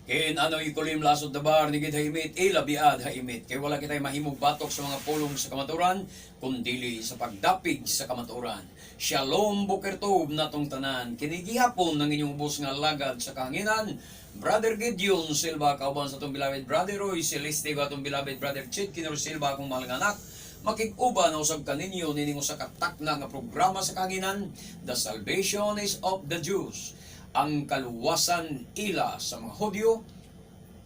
Ken ano ikulim lasod dabar ni gid haimit ilabiad haimit kay wala kitay mahimong batok sa mga pulong sa kamaturan kundili sa pagdapig sa kamaturan. Shalom, boker tov natong tanan. Kini gihapon ng inyong ubos nga lagad sa kahanginan, Brother Gideon Silva, kauban sa atong beloved Brother Roy Celeste, atong beloved Brother Chit Kinor Silva, akong mahal nga anak. Makig-uban na usab kaninyo nining usa ka takna nga programa sa kahanginan, The Salvation is of the Jews. Ang kaluwasan ila sa mga Hudyo,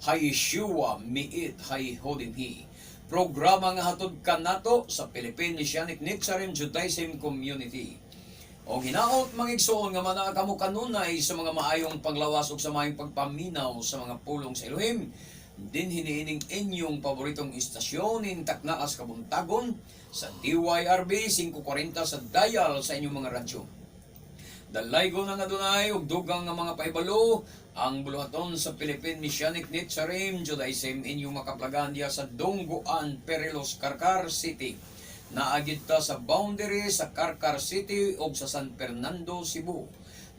Hayeshua miit Hayhodinhi. Programa nga hatod kanato sa Philippine Messianic Netzarim Judaism Community. O hinaot, mga igsoon, nga manaa kamo kanunay sa mga maayong panglawas ug sa maayong pagpaminaw sa mga pulong sa Elohim. Dinhi niining inyong paboritong istasyon ning taknaas kabuntagon sa DYRB 540 sa dial sa inyong mga radyo. Dalaygon ang Adonai ug dugang nga mga pahibalo ang buluhaton sa Philippine Messianic Netzarim Judaism, inyong makaplagan diya sa Dongguan, Perilos, Carcar City. Naa gyud ta sa boundary sa Carcar City ug sa San Fernando, Cebu.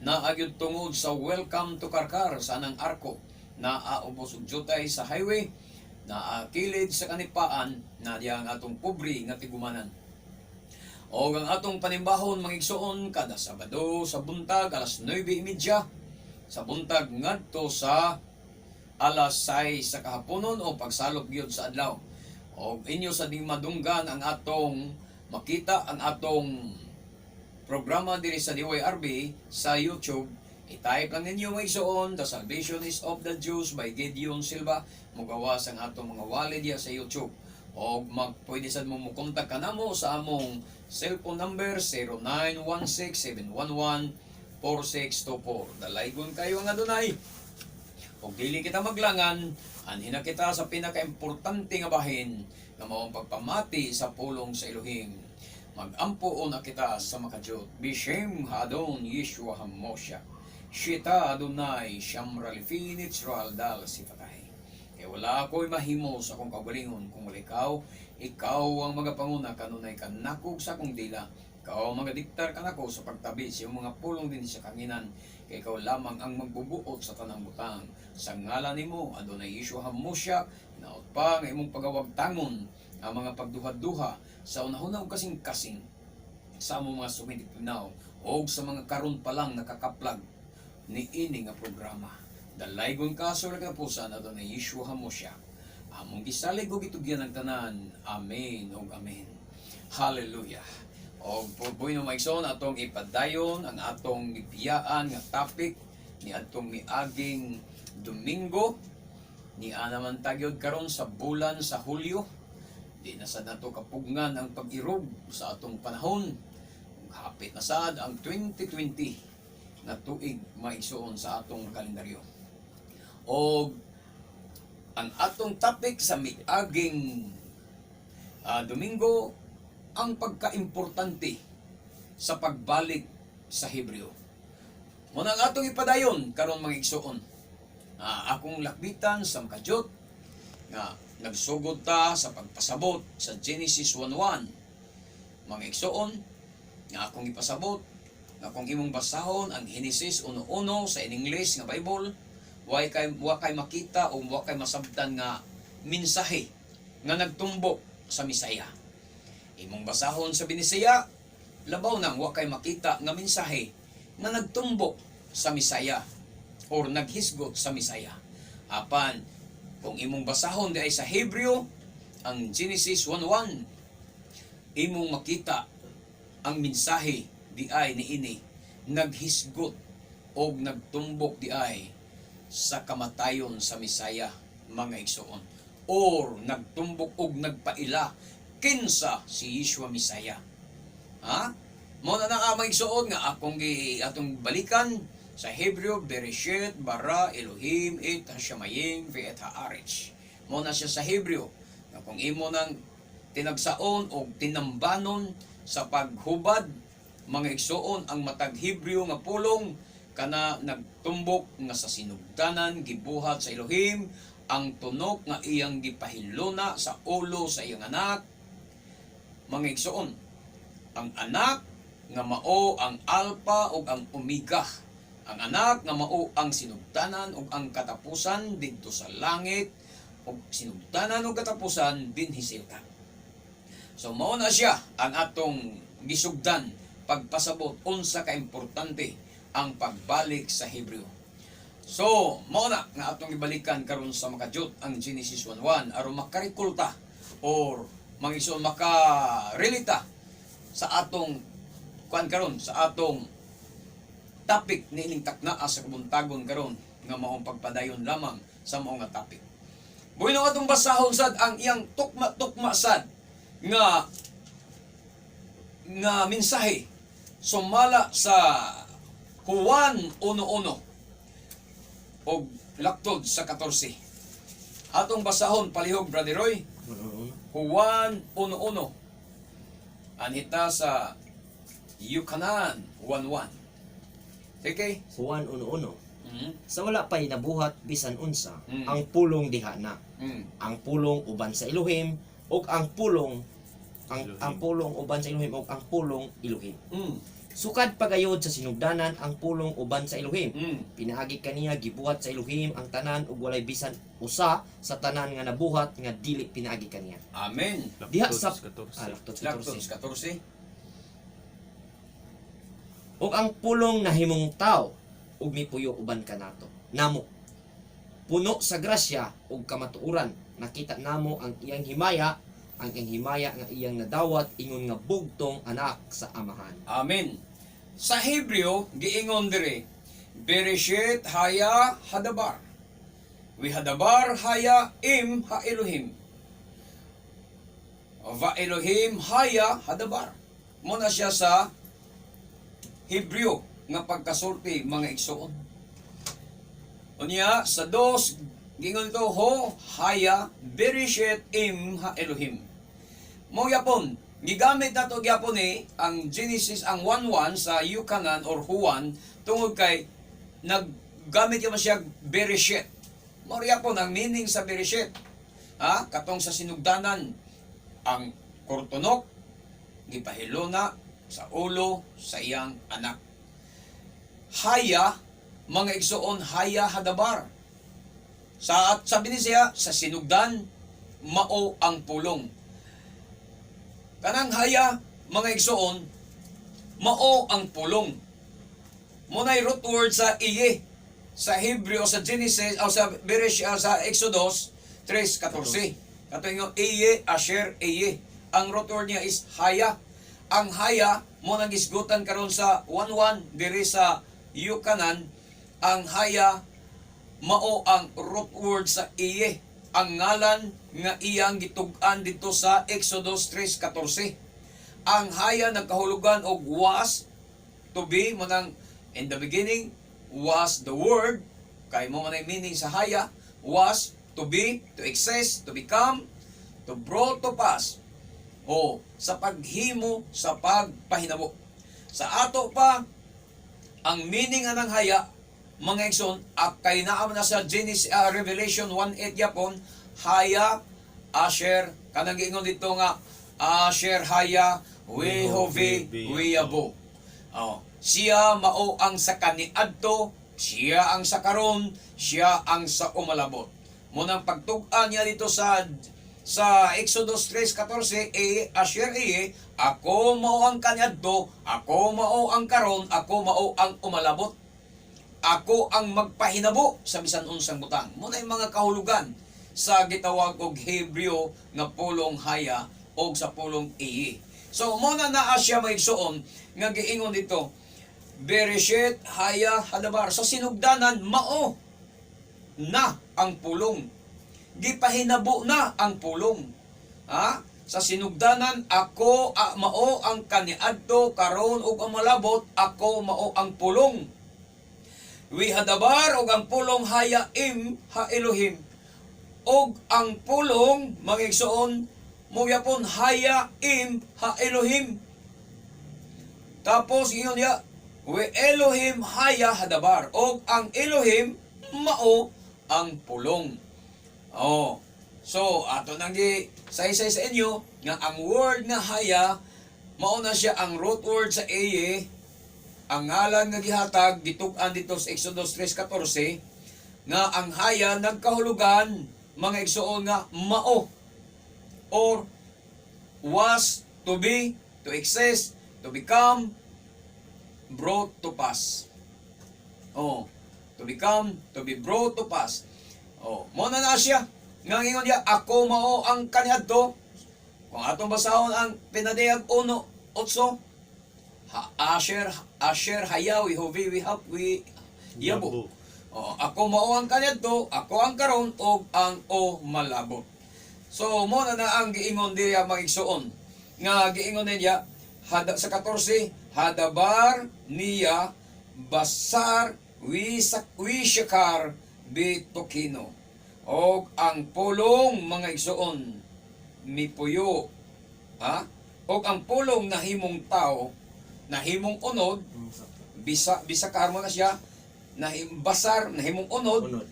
Naa gyud tungod sa Welcome to Carcar sa anang arko. Naa ubos og jutay sa highway, naa kilid sa kanipaan na diya ang atong pobre nga tigumanan. O ang atong panimbahon, mga igsoon, kada Sabado sa buntag alas 9:30 sa buntag ngadto sa alas 6 sa kahaponon o pagsalop gyud sa adlaw. O inyo sa ding madunggan ang atong makita ang atong programa diri sa DYRB sa YouTube. I-type lang ninyo, mga igsoon, "The Salvation is of the Jews by Gideon Silva." Mugawas ang atong mga wali diya sa YouTube. O mag pwede sad mo mo kontak kanamo sa among cellphone number 0916-711-4624. Dalaygon kayo ang Adonai. Ug dili kita maglangan, anhi na kita sa pinakaimportante nga bahin nga mao ang pagpamati sa pulong sa Elohim. Magampo una kita sa Makajot. Bishem Hadon Yeshua Hamosha. Shita Adonai Shamra Lifin Israel dal sifatay. Kay wala ako'y mahimo sa akong kaugalingon kung wala ikaw, ikaw ang magapanguna kanunay kanakog sa akong dila. Ikaw ang magadiktar kanako sa pagtabi sa iyong mga pulong din sa kahanginan. Kay ikaw lamang ang magbubuot sa tanang butang. Sa ngalan nimo, Adonai Yeshua Hamashiach, hinaot pa nga imong pagawagtangon ang mga pagduha-duha sa unahuna ug kasing-kasing sa among mga sumidipinaw o sa mga karon pa lang nakakaplag ni ini nga programa. Dalaygon ka sa katapusan, Adonai Yeshua Hamashiach. Among gisalig ug gitugyan ang tanan. Amen ug amen. Hallelujah. Og bueno, mga igsoon, atong ipadayon ang atong gibiyaan nga topic ni atong miaging Domingo. Ni ana man ta gyud karon sa bulan sa Hulyo. Di na sad nato kapugngan ang pag-irog sa atong panahon. Hapit na sad ang 2020 na tuig, maigsoon, sa atong kalendaryo. O ang atong topic sa miaging Domingo, ang pagkaimportante sa pagbalik sa Hebreo. Muna ang atong ipadayon karon, mga igsoon. Akong lakbitan sa Makajot nga nagsugod ta sa pagpasabot sa Genesis 1:1. Mga igsoon, nga akong ipasabot nga kung imong basahon ang Genesis 1:1 sa in English nga Bible, wa kay makita o wa kay masabtan nga mensahe nga nagtumbok sa Misaya. Imong basahon sa Binisaya, labaw nang wa kay makita nga mensahe nga nagtumbok sa Misaya or naghisgot sa Misaya. Apan kung imong basahon di ay sa Hebreo ang Genesis 1:1, imong makita ang mensahe di ay niini naghisgot og nagtumbok di ay sa kamatayon sa Misaya, mga igsoon, or nagtumbok og nagpaila kinsa si Yeshua Misaya. Ha, mo na na, mga igsoon, nga akong gi atong balikan sa Hebreo: Bereshit bara Elohim et hashamayim ve et haaretz. Mo na siya sa Hebreo nga kung imo nang tinagsaon o tinambanon sa paghubad, mga igsoon, ang matag Hebreo nga pulong kana nagtumbok nga sa sinugdanan gibuhat sa Elohim ang tunok nga iyang gipahiluna sa ulo sa iyang anak, mga igsoon, ang anak nga mao ang Alpha ug ang Omega, ang Ang anak nga mao ang sinugdanan ug ang katapusan didto sa langit ug sinugdanan ug katapusan dinhi sa yuta. So mao na siya ang atong gisugdan pagpasabot unsa ka importante ang pagbalik sa Hebreo. So, mao na nga atong ibalikan karon sa makajut ang Genesis 1:1 aron makarikulta or mga makarelita sa atong kuan karon, sa atong topic niining taknaa sa kabuntagon karon nga maong pagpadayon lamang sa mao nga topic. Bueno, atong basahon sad ang iyang tukma-tukma sad nga nga mensahe sumala sa Juan 1:1 og laktod sa 14. Atong basahon palihog, Brother Roy. Juan 1:1. Anhita sa Yukanan 1:1. Sige. Juan 1:1. Sa wala pa'y nabuhat bisan unsa, ang pulong diha na. Ang pulong uban sa Elohim ug ang pulong ang Elohim. Ang pulong uban sa Elohim ug ang pulong Elohim. Sukad pagayod sa sinugdanan ang pulong uban sa Elohim. Pinaagi kaniya gibuhat sa Elohim ang tanan ug walay bisan usa sa tanan nga nabuhat nga dili pinaagi kaniya. Amen. Diha sa 14. Ah, laktod sa Laktod 14. sa 14. Ug ang pulong nahimong tao ug mipuyo uban kanato. Namo. Puno sa grasya ug kamatuoran, nakita namo ang iyang himaya nga iyang nadawat ingon nga bugtong anak sa Amahan. Amen. Sa Hebreo, giingon dire, Bereshit haya hadabar. Wi hadabar haya im ha Elohim. Va Elohim haya hadabar. Muna siya sa Hebreo nga pagkasulti, mga igsuon. Unya sa 2, giingon to ho haya bereshit im ha Elohim. Mao yapon, gigamit nato gyapon ni ang Genesis ang 1:1 sa Yukanan or Juan tungod kay naggamit yaman siya Bereshit. Mao yapon ang meaning sa Bereshit. Ha? Katong sa sinugdanan ang kortunok gipahilona sa ulo sa iyang anak. Haya, mga igsuon, haya hadabar. Sa at sabi ni siya sa sinugdan mao ang pulong. Kanang haya, mga igsuon, mao ang pulong. Muna'y root word sa iye. Sa Hebreo, sa Genesis, o sa Beresh, sa Exodus 3:14. Kato yung iye, asher, iye. Ang root word niya is haya. Ang haya, mo nang gisgutan karon sa 1:1 diri sa Yukanan, ang haya mao ang root word sa iye. Ang ngalan nga iyang gitug-an dito sa Exodus 3:14. Ang haya nagkahulugan og was, to be, mo nang in the beginning was the word, kay mo man ay meaning sa haya, was, to be, to exist, to become, to brought to pass, o sa paghimo, sa pagpahinabo. Sa ato pa, ang meaning anang haya, mga igsoon, kay naa man na sa Genesis, Revelation 1:8 yapon, haya asher, kanang giingon dito nga asher haya wehove weyabo. Oh, siya mao ang sa kaniadto, siya ang sa karon, siya ang sa umalabot. Munang pagtug-an niya dito sa Exodus 3:14, e asher e, ako mao ang kaniadto, ako mao ang karon, ako mao ang umalabot. Ako ang magpahinabo sa bisan unsang butang. Muna yung mga kahulugan sa gitawag og Hebreo nga pulong haya og sa pulong iye. So muna naa siya, maigsuon, nga giingon dito Bereshit haya hadabar, sa sinugdanan mao na ang pulong. Gipahinabo na ang pulong. Ha? Sa sinugdanan ako mao ang kaniadto, karon ug umalabot, ako mao ang pulong. Wi hadabar og ang pulong haya im ha Elohim. Og ang pulong, mga igsoon, mo yapon haya im ha Elohim. Tapos ingon niya, we Elohim haya hadabar. Og ang Elohim mao ang pulong. Oh. So, ato nang gi saysay sa inyo nga ang word nga haya mao na siya ang root word sa eye. Ang ngalan nga gihatag gitug-an dito sa Exodus 3:14 nga ang haya nagkahulugan, mga igsoon, nga mao or was, to be, to exist, to become, brought to pass. Oh, to become, to be brought to pass. Oh, mo na na siya. Nga ingon niya, "Ako mao ang kaniadto." Kung atong basahon ang Pinadayag 1:8, ha, asher asher haya wi hovi wi hap wi yabo. Oh, ako mao ang kaniadto, ako ang karon ug ang o malabot. So mo na na ang giingon diya, mga igsoon. Nga giingon niya hada, sa 14, hadabar niya basar wisak wishakar bitokino. Og ang pulong, mga igsoon, mipuyo, ha? Og ang pulong nahimong tao, nahimong unod, bisa bisakar mo na siya, nahim basar, nahimong unod, Unod.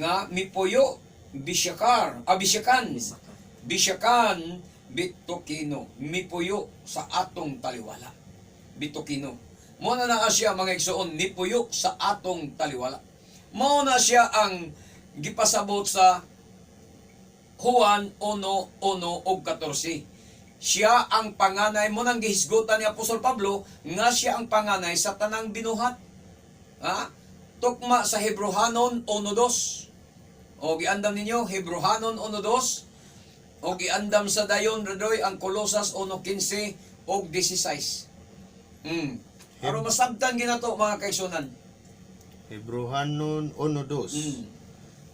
Nga mipuyo bisyakar, ah, bisyakan, Bisaka. Bisyakan bitokino, mipuyo sa atong taliwala. Bitokino. Mo na naa siya, mga igsoon, nipuyo sa atong taliwala. Mao na siya ang gipasabot sa Juan 1:1 ug 14. Siya ang panganay mo nang gihisgutan ni Apostol Pablo nga siya ang panganay sa tanang binuhat. Ha? Tukma sa Hebrohanon 1:2. O giandam ninyo Hebrohanon 1:2 o giandam sa dayon radoy ang Kolosas 1:15 og 16. Aron masabtan ginato, mga kaigsunan. Hebrohanon 1:2.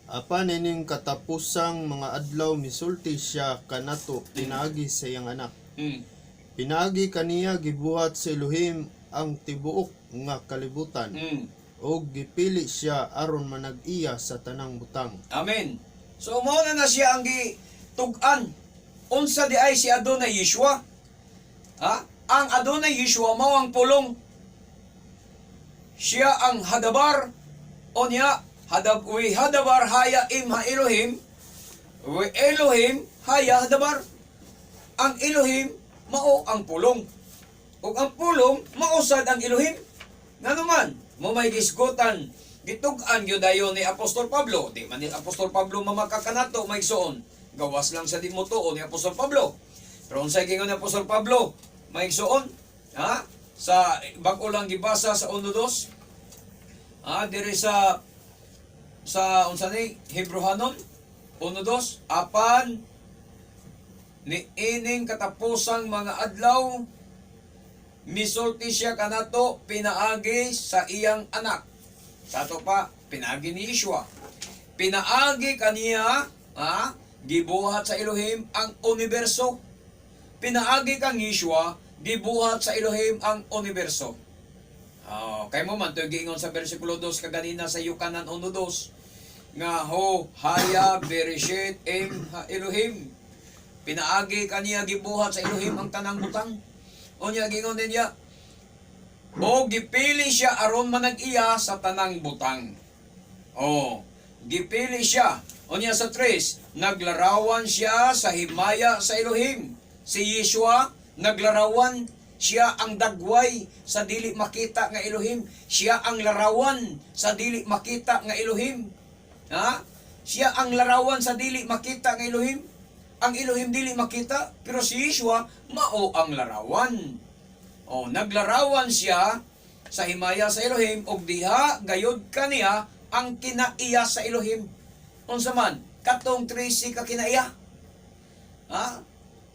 Apan ining katapusang mga adlaw misulti siya kanato pinaagi sa iyang Anak. Pinaagi kaniya gibuhat sa Elohim ang tibuok nga kalibutan ug gipili siya aron manag-iya sa tanang butang. Amen. So mao na na siya ang gitug-an. Unsa di ay si Adonai Yeshua? Ha? Ang Adonai Yeshua mao ang pulong. Siya ang hadabar o niya hadab wi hadabar haya im ha Elohim wi Elohim haya hadabar. Ang Elohim mao ang pulong. Ug ang pulong mao sad ang Elohim. Ngano man, mo may gisgutan, gitug-an gyud dayon ni Apostol Pablo. Di man ni Apostol Pablo mamakakanato, may igsoon. Gawas lang sa di mo tuo ni Apostol Pablo. Pero unsay giingon ni Apostol Pablo, may igsoon, ha? Sa bag-o lang gibasa sa 1:2. Ha, diri sa unsa ni Hebrohanon 1:2, apan ni ining katapusang mga adlaw misulti siya kanato pinaagi sa iyang Anak. Sa ato pa, pinaagi ni Yeshua. Pinaagi kaniya, ha, gibuhat sa Elohim ang universo. Pinaagi kang Yeshua, gibuhat sa Elohim ang universo. Oh, kay mo man to giingon sa bersikulo 2 kaganina sa Yukanan 1:2 nga ho haya bereshit em ha Elohim. Pinaagi kaniya gibuhat sa Elohim ang tanang butang. Unya giingon din niya, o gipili siya aron manag-iya sa tanang butang. O, gipili siya. Unya sa tres, naglarawan siya sa himaya sa Elohim. Si Yeshua, naglarawan siya ang dagway sa dili makita nga Elohim. Siya ang larawan sa dili makita nga Elohim. Ha? Siya ang larawan sa dili makita nga Elohim. Ang Elohim dili makita, pero si Yeshua mao ang larawan. O, naglarawan siya sa himaya sa Elohim ug diha gayod kaniya ang kinaiya sa Elohim. Unsa man katong 13 ka kinaiya? Ha?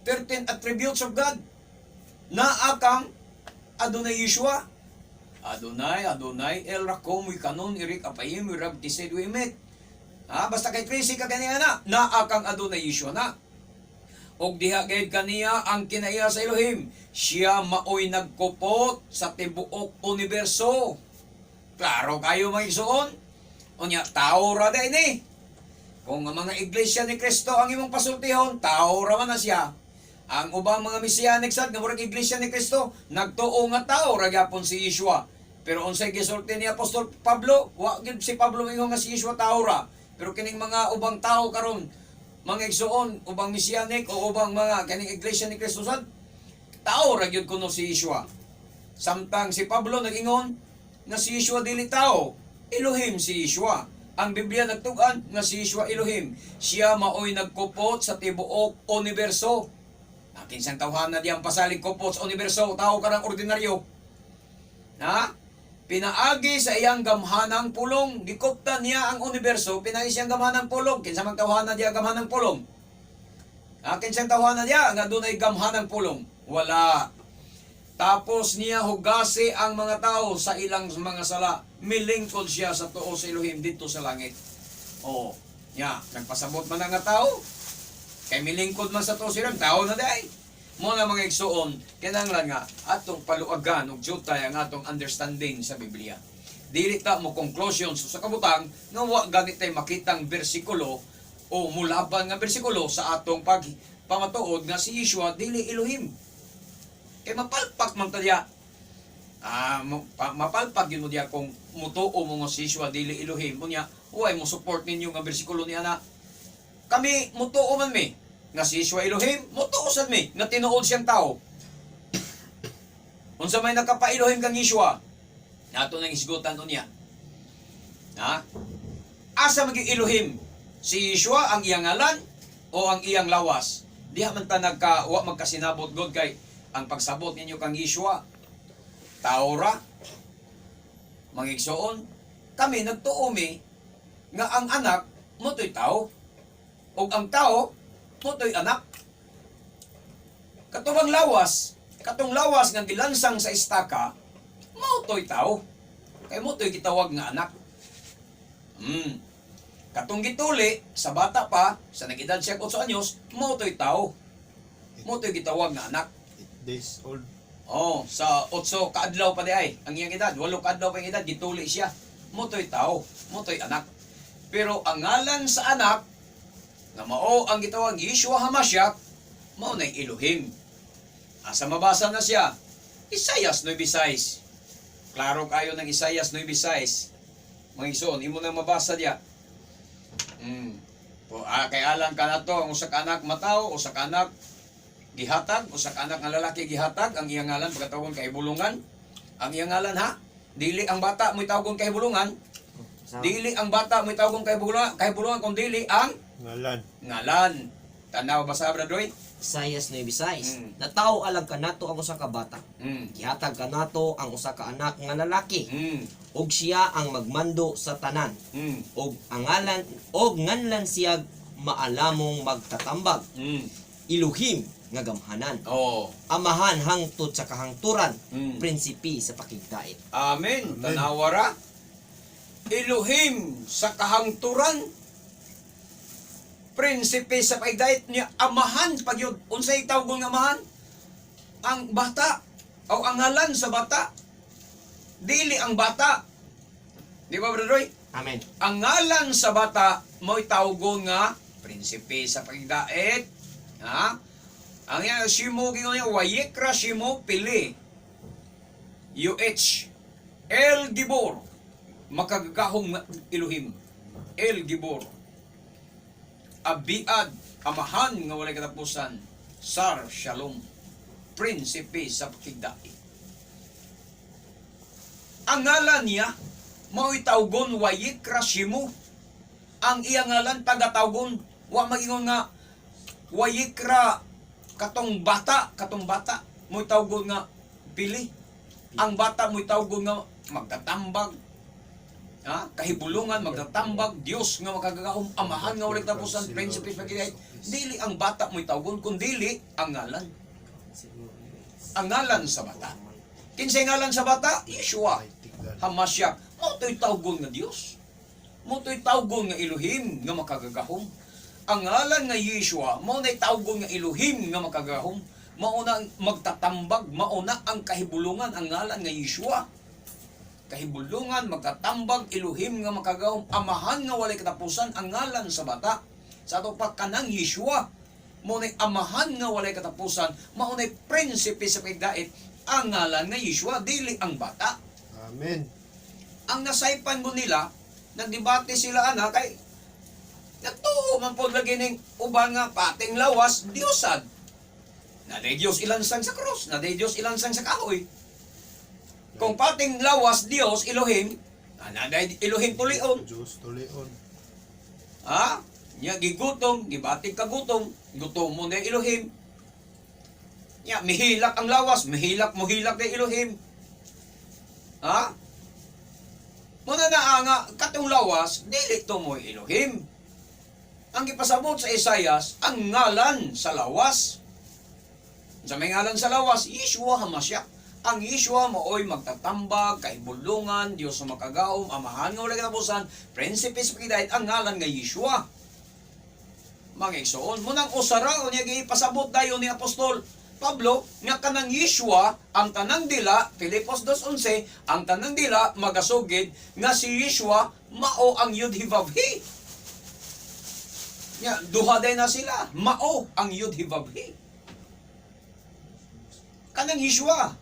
13 attributes of God. Naa kang Adonai Yeshua. Adonai, Adonai, El Rakom, Kanon, Irik, Apayim, Rab, Tised, Wimet. Ha? Basta kay 13 ka kaniya na, naa kang Adonai Yeshua na. Og diha gayud kaniya ang kinaiya sa Elohim. Siya maoy nagkupot sa tibuok universo. Klaro kayo, mga igsoon. Unya, tao ra din eh. Kung ang mga Iglesia ni Kristo ang imong pasultihon, tao ra man na siya. Ang ubang mga Messianic sad nga murag Iglesia ni Kristo, nagtuo nga tao ra gyapon si Yeshua. Pero unsay gisulti ni Apostol Pablo, wa gyud si Pablo ingon nga si Yeshua tao ra. Pero kining mga ubang tao karon, mga igsoon, ubang Messianic o ubang mga kaning Iglesia ni Kristo sad, tao ra gyud kuno si Yeshua. Samtang si Pablo nag-ingon nga si Yeshua dili tao, Elohim si Yeshua. Ang Biblia nagtugan nga si Yeshua Elohim. Siya maoy nagkupot sa tibuok universo. Akin siyang tawhana diyang pasalig kupot sa universo, tao karang ordinaryo. Ha? Pinaagi sa iyang gamhanang pulong, gikuptan niya ang universo, pinaagi siyang gamhanang pulong. Kinsa man tawhana diya gamhanang pulong? Akin siyang tawhana diya nga dunay gamhanang pulong. Wala. Tapos niya hugasi ang mga tao sa ilang mga sala. Milingkod siya sa tuo sa Elohim dito sa langit. Oo. Nya, nagpasabot man ang nga tao. Kay milingkod man sa tuo sa Elohim, tao na day. Mo na mga igsuon, kinahanglan nga atong paluagan og jutay ang atong understanding sa Biblia. Dili ta mo conclusion sa kabutang nga wa ganit tay makitang bersikulo o mulaban nga bersikulo sa atong pag pamatuod nga si Yeshua dili Elohim. Kay mapalpak man ta diya. Mapalpak yun mo diya kung mutuo mo nga si Yeshua dili Elohim. Unya, huwag mo support ninyo nga bersikulo niya na kami mutuo man mi nga si Yeshua Elohim, mutuo sad mi nga tinuod siyang tao. Unsa may nakapa-Elohim kang Yeshua? Nato nang isgutan unya. Ha? Asa maging Elohim? Si Yeshua ang iyang ngalan o ang iyang lawas? Diha man ta nagka wa magkasinabot god kay ang pagsabot ninyo kang Yeshua tao ra, mga igsoon. Kami nagtuo mi nga ang anak motoy tao ug ang tao motoy anak. Katong lawas, katong lawas nga gilansang sa istaka, mautoy tao. Kay motoy gitawag nga anak. Katong gituli sa bata pa, sa nag-edad siya 8 anyos, mautoy tao. Mautoy gitawag nga anak. 8 days old. Oh, sa 8 kaadlaw pa di ay ang iyang edad, 8 kaadlaw pa iyang edad, gituli siya. Motoy tao, motoy anak. Pero ang ngalan sa anak nga mao ang gitawag Yeshua Hamashiach, mao nay Elohim. Asa mabasa na siya? Isayas 9:6. Klaro kayo ng Isayas 9:6. Mga igsoon, imo nang mabasa diya. Po, kay alang ka na to, ang usa ka anak mataw, usa ka anak gihatag, usa ka anak nga lalaki gihatag, ang iyang ngalan pagkatawgon kahibulungan. Ang iyang ngalan ha, dili ang bata mo'y tawgon kahibulungan, dili ang bata mo'y tawgon kahibulungan, kahibulungan kung dili ang Ngalan. ngalan. Tanaw ba sa Bradoy? Isaias 9:6. Natawo alang kanato ang usa ka bata. Gihatag kanato ang usa ka anak nga lalaki. Ug siya ang magmando sa tanan. Og angalan og nganlan siya maalamong magtatambag. Elohim nga gamhanan. Oh. Amahan hangtod sa kahangturan. Prinsipi sa pakigdait. Amen. Amen. Tanawa ra. Elohim sa kahangturan. Prinsipe sa pagdait niya, amahan pagyud. Unsay tawgon nga amahan? Ang bata o ang ngalan sa bata. Dili ang bata. Di ba, Brother Roy? Amen. Ang ngalan sa bata mo'y tawgon nga prinsipe sa pagdait. Ha? Ang yan, Shimo, gingon niya, Wayekra Shimo Pili. UH. El Gibor. Makagagahong Elohim. El Gibor. Abiad, amahan nga walay katapusan. Sar Shalom. Prinsipe sa pakigdait. Ang ngalan niya, mao'y tawgon Wayikra Shimo. Ang iyang ngalan tagatawgon, wa magingon nga Wayikra katong bata, mo'y tawgon nga pili. Ang bata mo'y tawgon nga magtatambag. Ha? Kahibulungan, magtatambag, Dios nga makagagahom, amahan nga walay katapusan, prinsipe sa pagkidait. Dili ang bata mo'y tawgon, kundili ang ngalan. Ang ngalan sa bata. Kinsay ngalan sa bata? Yeshua. Mighty God. Hamasyak, mo to'y tawgon nga Dios. Mo to'y tawgon nga Elohim nga makagagahom. Ang ngalan nga Yeshua, mao na'y tawgon nga Elohim nga makagagahom. Mao na ang magtatambag, mao na ang kahibulungan ang ngalan nga Yeshua. Kahibulungan, magtatambag, Elohim nga makagagahom, amahan nga walay katapusan ang ngalan sa bata. Sa ato pa kanang Yeshua, mao na'y amahan nga walay katapusan, mao na'y prinsipe sa pagdait, ang ngalan nga Yeshua, dili ang bata. Amen. Ang nasaypan mo nila, nagdebate sila ana kay nagtuo man pod lagi ning uban nga pating lawas Diosad. Naday Dios ilansang sa krus, naday Dios ilansang sa kahoy. Kung pating lawas Dios Elohim, ana day Elohim tulion. Diyos tulion. Ha? Nya gigutom, gibatig ka gutom, gutom mo na Elohim. Nya mihilak ang lawas, mihilak mohilak na Elohim. Ha? Muna na nga katong lawas dili to mo Elohim. Ang gipasabot sa Isayas, ang ngalan sa lawas. Sa may ngalan sa lawas, Yeshua Hamashiach. Ang Yeshua maoy magtatambag, kahibulungan, Diyos sa makagaom, amahan nga wala katapusan, Prinsipe sa pagkidait, ang ngalan nga Yeshua. Mga igsoon, munang usara niya gipasabot dayon ni Apostol Pablo nga kanang Yeshua ang tanang dila, Filipos 2:11, ang tanang dila magasugid nga si Yeshua mao ang Yud-Hivavhi. Nya duha day na sila, mao ang Yud-Hivavhi. Kanang Yeshua.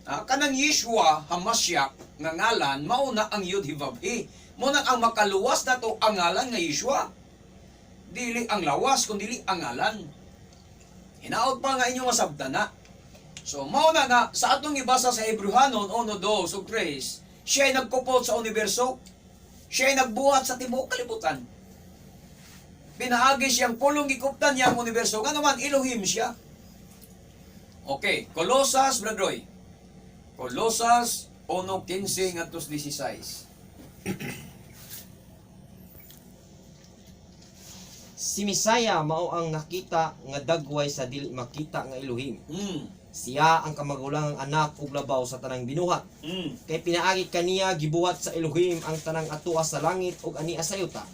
Ah, kanang Yeshua Hamashiach nga ngalan mao na ang Yud-Hivavhi. Mo nang ang makaluwas nato ang ngalan nga Yeshua. Dili ang lawas kun dili ang ngalan. Hinaot pa nga inyong masabtan na. So mao na nga sa atong ibasa sa Hebrehanon 1:2 ug 3, siya ay nagkupot sa universo. Siya ay nagbuhat sa tibuok kalibutan. Pinaagi siyang pulong gikuptan niya ang universo. Nga naman, Elohim siya. Okay, Colosas, Brother Roy. Colosas 1:15 ngadto 16. Si Misaya mao ang nakita nga dagway sa dili makita nga Elohim. Siya ang kamagulangang anak ug labaw sa tanang binuhat. Kay pinaagi kaniya gibuhat sa Elohim ang tanang atoa sa langit ug ania sa yuta.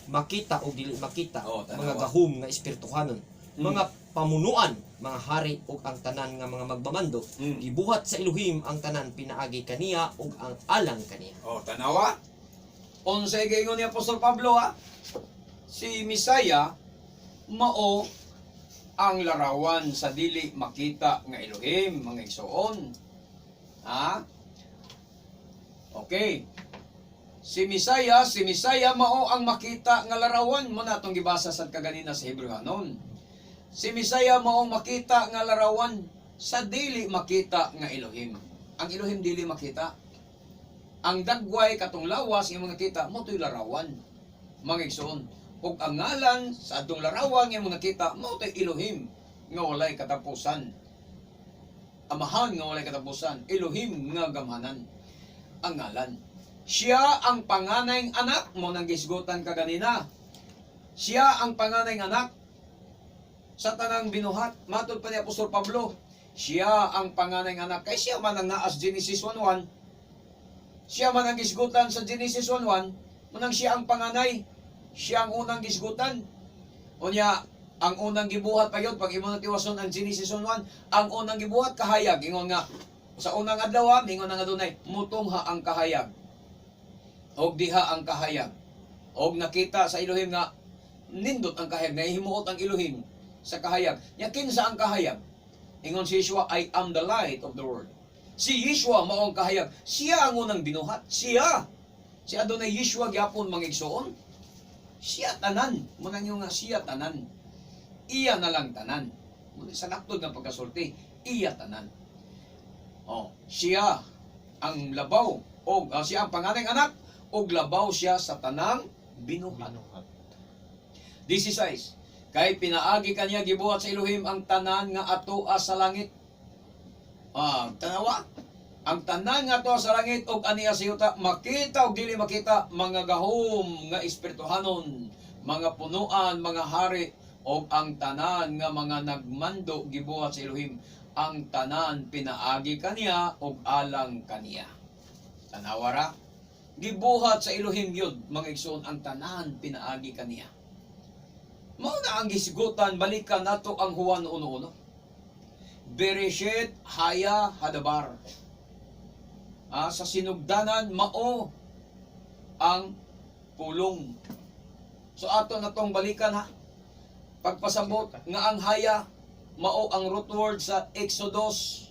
Makita ug dili makita, Oh, tanawa. mga gahom nga espirituhanon, mga pamunuan, mga hari ug ang tanan nga mga magmamando. Gibuhat sa Elohim ang tanan pinaagi kaniya ug ang alang kaniya. Oh, tanawa. Unsay giingon ni Apostol Pablo ha? Si Misaya mao ang larawan sa dili makita nga Elohim, mga igsoon. Ha? Okay. Si Misaya mao ang makita nga larawan mo na atong gibasa sad kaganina sa Hebrehanon. Si Misaya mao ang makita nga larawan sa dili makita nga Elohim. Ang Elohim dili makita. Ang dagway katong lawas nga mga kita mo to'y larawan. Mga igsoon, ug ang ngalan sa atong larawan nga mga kita mao to'y Elohim nga walay katapusan. Amahan nga walay katapusan, Elohim nga gamhanan. Ang ngalan. Siya ang panganay anak mo nang gisgutan kaganina. Siya ang panganay anak sa tanang binuhat. Matod pa ni Apostol Pablo, siya ang panganay anak. Kay siya man ang naas Genesis 1:1. Siya man ang gisgutan sa Genesis 1:1, manang siya ang panganay. Siya ang unang gisgutan. Unya, ang unang gibuhat pa yun, pag imo na tiwason ang Genesis 1:1, ang unang gibuhat kahayag. Ingon nga, sa unang adlaw, ingon nga adunay, mutungha ang kahayag. Og diha ang kahayag. Og nakita sa Elohim nga, nindot ang kahayag, nahimuot ang Elohim sa kahayag. Nya kinsa ang kahayag? Ingon si Yeshua, "I am the light of the world." Si Yeshua mao ang kahayag. Siya ang unang binuhat. Siya. Si Adonai Yeshua gyapon mga igsoon. Siya tanan. Munang yung nga siya tanan. Iya na lang tanan. Muna sa naktod nga pagkasulti, iya tanan. Oh, siya ang labaw og siya ang panganay anak og labaw siya sa tanang binuhat. Binuhat. 16. Kay pinaagi kaniya gibuhat sa Elohim ang tanan nga atoa sa langit. Ah, tanawa. Ang tanan nga atoa sa langit ug aniya sa yuta makita ug dili makita, mga gahom nga espirituhanon, mga punuan, mga hari ug ang tanan nga mga nagmando, gibuhat sa Elohim ang tanan pinaagi kaniya ug alang kaniya. Tanawa ra. Gibuhat sa Elohim yun, mga igsoon, ang tanan pinaagi kaniya. Mao na ang gisgutan, balikan nato ang Juan 1:1. Bereshit haya hadabar. Ah, sa sinugdanan mao ang pulong. So ato na tong balikan ha. Pagpasabot nga ang haya mao ang root word sa Exodus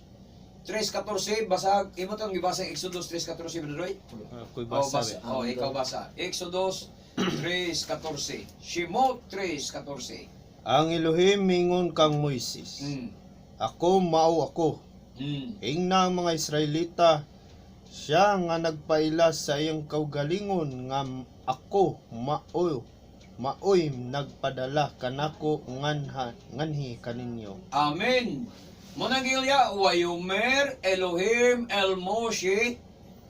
3:14. Basa imo tong gibasa ang Exodus 3:14, Brother Roy? Ako'y Oh, basa. basa. Oh, ikaw basa. Exodus 3:14. Shemot 3:14. Ang Elohim mingon kang Moises. Ako mao ako. Ingna ang mga Israelita, siya nga nagpaila sa iyang kaugalingon nga ako maoy nagpadala kanako nganhi kaninyo. Amen. Munang gilya, Wayomer Elohim El Moshe,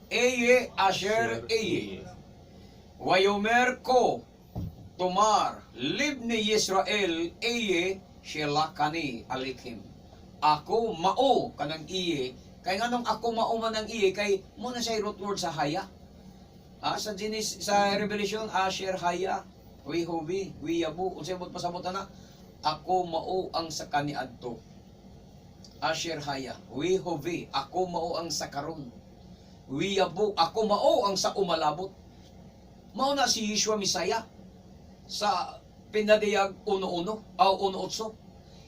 Eye Asher Eye. Wayomer ko, Tumar, Libni Yisrael, Eye, Shelakani Alikim. Ako mao kanang iye, kay nganong ako mao man ang iye, kay mo na siya root word sa haya. Ah, sa Genesis, sa Revelation, Asher Haya, we hobi, we yabu, unsay mo pasabot na? Ako mao ang sa kaniadto. Asher Haya, we hobi, ako mao ang sa karon. We yabu, ako mao ang sa umalabot. Mao na si Yeshua Misaya sa Pinadiyag 1.1 o 1.8.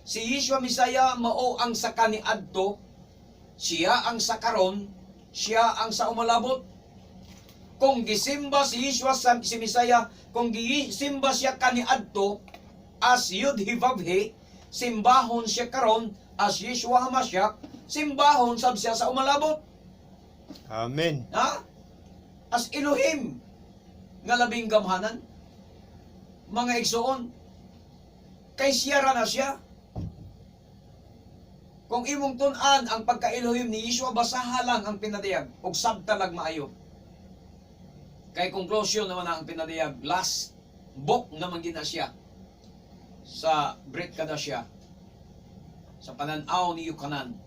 Si Yeshua Misaya mao ang sa kaniadto, siya ang sa karon, siya ang sa umalabot. Kung gisimba si Yeshua sa, si Misaya, kung gisimba siya kaniadto as Yud Hivavhe, simbahon siya karon as Yeshua Hamashiach, simbahon sab siya sa umalabot. Amen. Ha? As Elohim nga labing gamhanan. Mga igsoon, kay siya ra na siya. Kung imong tun-an ang pagka-Elohim ni Yeshua, basaha lang ang pinadiyag ug sabta lang maayo. Kay conclusion naman ang pinadiyag, last book naman gina siya sa Brit Kadasya sa pananaw ni Yukanan.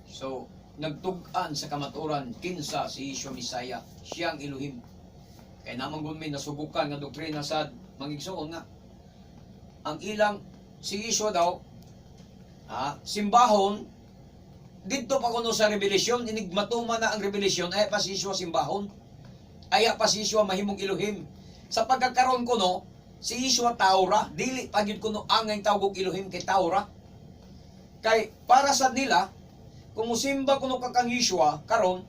So, nagtug-an sa kamaturan kinsa si Yeshua Misaya, siyang Elohim. Kay namang gun may nasubukan nga doktrina sa mangigsuon nga ang ilang si Yeshua daw, simbahon didto pa kuno sa Revelation, inig matuman na ang Revelation, ay pa si Yeshua simbahon, aya pa si Yeshua mahimong Elohim. Sa pagkakaroon kuno si Yeshua taura, dili pa gyud kuno angay tawag og Elohim kay taura. Kay para sa nila, kung musimba kuno ka kang Yeshua karon,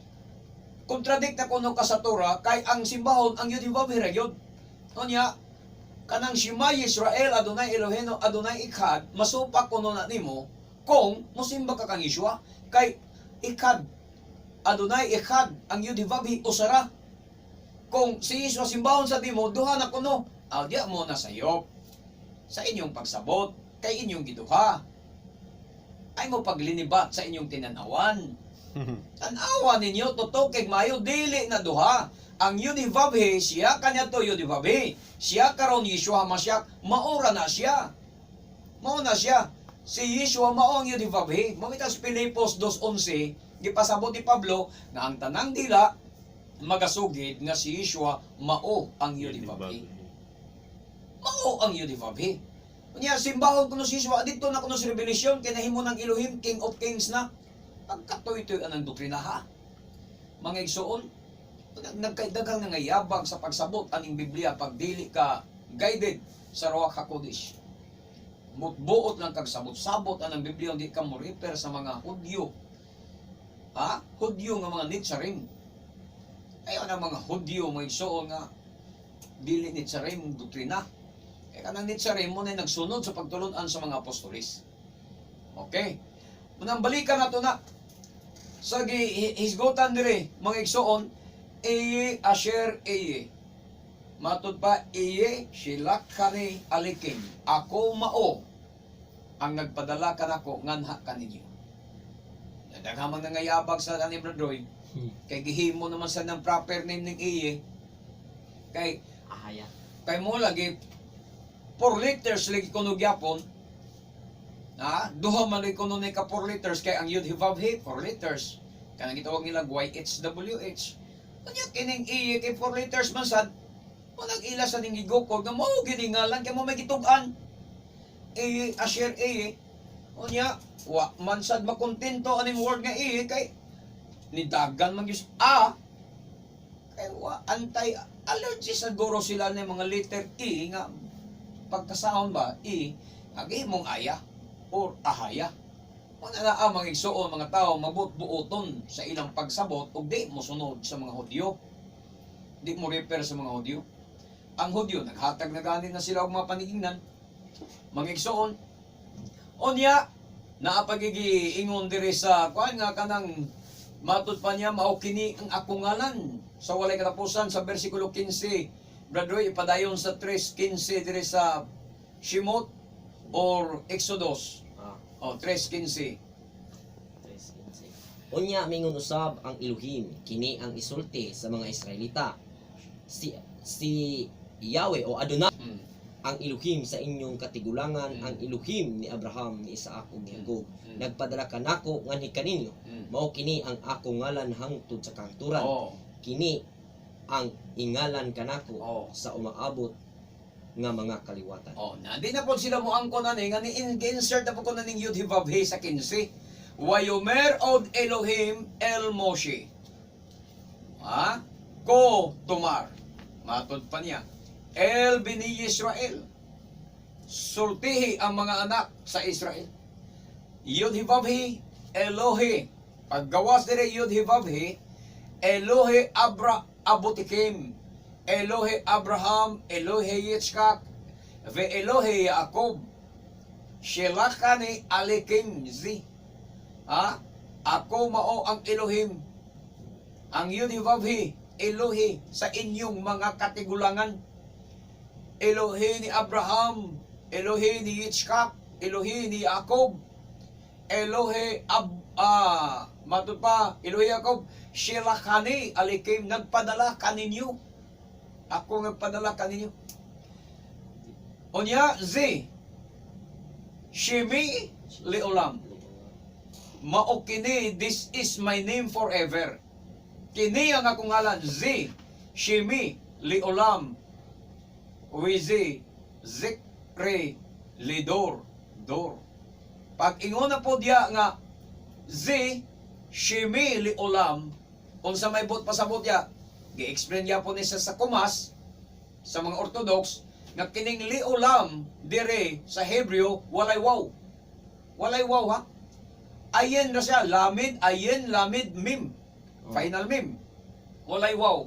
contradict na kuno ka sa Torah, kay ang simbahon ang yun ra gyud. Unya kanang Shema Yisrael Adonai Eloheno Adonai Ikhad, masupak kuno na nimo kung musimba ka kang Yeshua, kay Ikhad Adonai Ikhad ang Yud usara. Kung si Yeshua simbahon sa dimo, duha na kuno, diya mo na sayop sa inyong pagsabot kay inyong giduha ay mo paglinibat sa inyong tinanawan. Tanawa ninyo, totoo kay mayo, dili na duha. Ang Yud siya kanya to Yud. Siya karon Yeshua Hamashiach, maura na siya. Mao na siya. Si Yeshua mao ang Yud. Mao sa Pilipos 2:11, gipasabot ni Pablo nga ang tanang dila magasugid nga si Yeshua mao ang Yud. Mao ang Yud. Unya simbahon kuno si Yeshua didto na kuno sa Revelation kay nahimo ng Elohim, King of Kings na. Pagkatuy-tuy anang doktrina, ha. Mga igsoon, nagkaidaghang nangayabag sa pagsabot aning Biblia pag dili ka guided sa Ruach HaKodesh. Mutbuot lang kag sabot-sabot anang Biblia, hindi ka mo refer sa mga Hudyo. Ha? Hudyo nga mga Nitsarim. Ayaw na mga Hudyo, mga igsoon nga dili Nitsarim doktrina. Kaya kanang Nitsarim mo na nagsunod sa pagtulunan sa mga apostolis. Okay. Munang balikan nato na sa hisgutan dire, mga igsoon, Eye Asher Eye. Matud pa, Eye Shilakani Alikim. Ako mao ang nagpadala kanako nganha kaninyo. Daghamang nangayabag sa ani, Brad Roy. Kay gihimo naman sa ng proper name ning Eye. Kay Ahaya. Kay mo lagi 4 letters lagi kuno gyapon. Ha? Duha man lagi kuno ni ka 4 letters, kay ang Yud He Vav He 4 letters. Kanang gitawag nila YHWH. Unya kining Eye kay 4 letters man sad. Mo nag ila sa ning gigukod nga mao gini ngalan kay mo may gitug-an. Eye Asher Eye. Unya wa man sad makontento aning word nga Eye kay nidagan man gyud a, kay wa anti allergy siguro sila ng mga letter E nga pagkasaon ba E agi mong aya or ahaya. Una na ang mga igsuon, mga tao mabutbuoton sa ilang pagsabot ug di mosunod sa mga Hudyo. Di mo refer sa mga Hudyo. Ang Hudyo naghatag na gani na sila og mga panigingnan. Mga igsuon, unya Naa pa gyuy giingon diri sa kuan nga kanang matud pa niya, mao kini ang akong ngalan sa walay katapusan, sa bersikulo 15. Brother Roy, ipadayon sa 3:15 diri sa Shemot or Exodus. Oh, 3:15. 3:15. Unya mingon usab ang Elohim, kini ang isulti sa mga Israelita. Si Yahweh o Adonai ang Elohim sa inyong katigulangan, ang Elohim ni Abraham, ni Isaac ug ni Jacob. Nagpadala kanako nganhi kaninyo. Mao kini ang akong ngalan hangtod sa kahangturan. Kini ang ingalan kanako sa umaabot nga mga kaliwatan. Oh, na di na po sila mo angkon ani nga ni insert na po ko na ning Yud He Vav He sa 15. Wayomer od Elohim el Moshe. Ha? Ko tumar. Matod pa niya. El bini Israel. Sultihi ang mga anak sa Israel. Yud He Vav He Elohe. Paggawas dire Yud He Vav He Elohe Abra Abotikim. Elohe Abraham, Elohe Yitzchak, ve Elohe Jacob. Shelakani alikim zi. Ha? Ako mao ang Elohim. Ang Yud He Vav He, Elohe sa inyong mga katigulangan. Elohe ni Abraham, Elohe ni Yitzchak, Elohe ni Jacob, Elohe Ab matud pa, Elohe Jacob, Shelakani alikim, nagpadala kaninyo. Ako nagpadala kaninyo. Unya, zi, Shimi Leolam. Mao kini, this is my name forever. Kini ang akong ngalan, Zi, Shimi, Leolam, Wizi, Zikri, Lidor, Dor. Pag ingon na po diya nga, Zi, Shimi, Leolam, unsa may buot pasabot ya, gi-explain ya po ni sa Kumas, sa mga Orthodox, nga kining Leolam dire sa Hebreo, walay waw. Walay waw ha. Ayen na siya, lamed, ayen, lamed, mim. Final mim. Walay waw.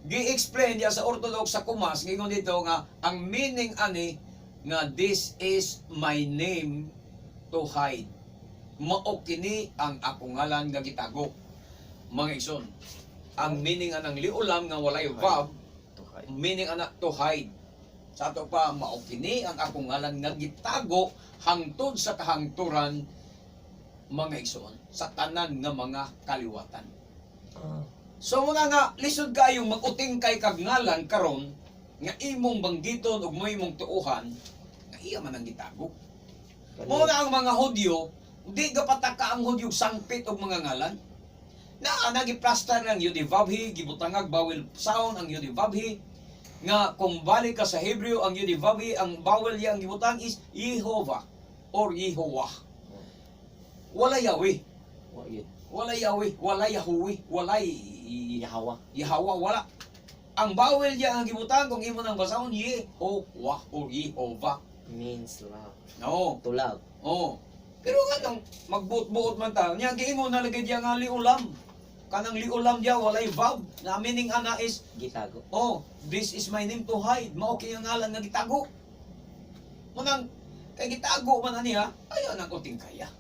Gi-explain niya sa Orthodox sa Kumas, ngingon dito nga, ang meaning ani, nga this is my name to hide. Mao kini ang akong ngalan nga gitago. Mga igsoon, ang meaning anang liulam nga walay vav, To hide. Meaning ana to hide. Sa ato pa, mao kini ang akong ngalan nga gitago hangtod sa kahangturan, mga igsoon, sa tanan nga mga kaliwatan. So muna nga lisod kayong mag-uting kay kag ngalan karon nga imong banggiton ug mo imong tuuhan nga iya man ang gitago. Mao na ang mga Hudyo, di gapataka ang Hudyo sangpit og mga ngalan. Naa nagiplaster ng Yud He Vav He, gibutangag vowel sound ang Yud He Vav He nga kung balik ka sa Hebreo, ang Yud He Vav He, ang vowel niya ang gibutang is Jehovah or Yehovah. Wala Yahweh. Wa yun. Wala Yahweh, wala Yahweh, wala Yahawa. Yahawa, wala. Ang vowel niya ang gibutang kung imo nang basahon, Yehovah or Yehovah. Means love. No. To love. Oh. Pero nga nang magbuot-buot man ta, nya giingon na lagi diya nga liulam. Kanang liulam diya walay vav. Na meaning ana is Gitago. Oh, this is my name to hide. Mao kay ang ngalan nga gitago. Munang kay gitago man ani ha, ayo nang uting kaya.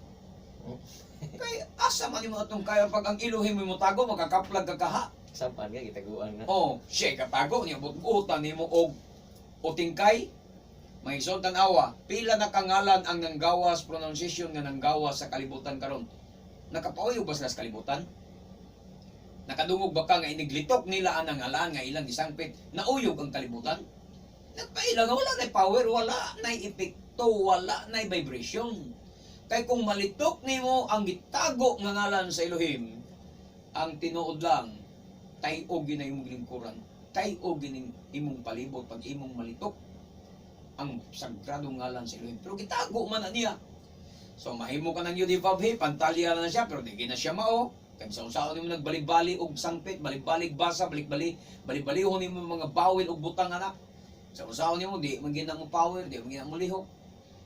Kay asa man nimo atong kaya pag ang Elohim mo tago, makakaplag ka kaha. Sampan nga gitaguan nga. Oh, siya katago niya buot-buotan nimo og utingkay. Mga igsoon, tan-awa, pila na kangalan ang nanggawas pronunciation nga nanggawas sa kalibutan karon. Nakapauyog ba sila sa kalibutan? Nakadungog ba ka nga iniglitok nila ang ngalan nga ilang gisangpit, nauyog ang kalibutan? Nagpaila nga wala na power, wala na epekto, wala na vibration. Kay kung malitok nimo ang gitago nga ngalan sa Elohim, ang tinuod lang, tay-og gyud na imong lingkuran, tay-og gyud imong palibot pag imong malitok ang sagradong ngalan sa Elohim. Pero gitago man na niya. So mahimo ka ng Yud He Vav He, pantalya na siya, pero di na siya mao. Kay sa unsaon nimo nagbalik-balik og sangpit, balik-balik basa, balik-balik, balik-balihon nimo mga bawil og butang ana. Sa unsaon nimo di man gina mo power, di man gina mo lihok.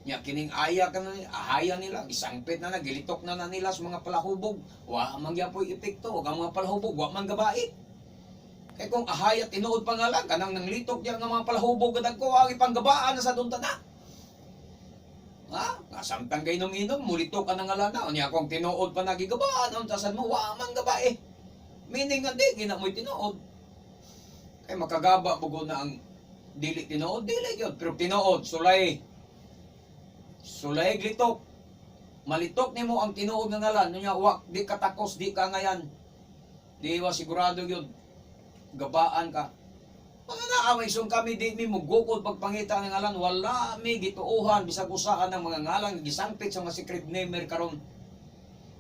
Nya kining aya ka na ahaya nila, gisangpit na na, gilitok na na nila sa mga palahubog. Wa man gyapoy epekto, ug ang mga palahubog wa man gabait. Kay kung ahaya tinuod pa nga lang kanang nanglitok diya nga mga palahubog kadagko ang ipanggabaan na sa dunta na. Ha? Samtang kay inom-inom, mulito ka ng ngalan na. Unya kung tinuod pa nagigabaan, ang tasan mo, wa man gaba eh. Meaning nga di, gina mo'y tinuod. Kay makagaba bugo na ang dili tinuod, dili yun. Pero tinuod, sulay. Sulay glitok. Malitok nimo ang tinuod nga ngalan. Unya, wa, di ka takos, di ka ngayan. Di wa sigurado yun. Gabaan ka. Mga naamay sung kami di mi mugukod pagpangita ng ngalan, wala mi gituohan bisag usahan ng mga ngalan gisangpit sa mga secret namer karon.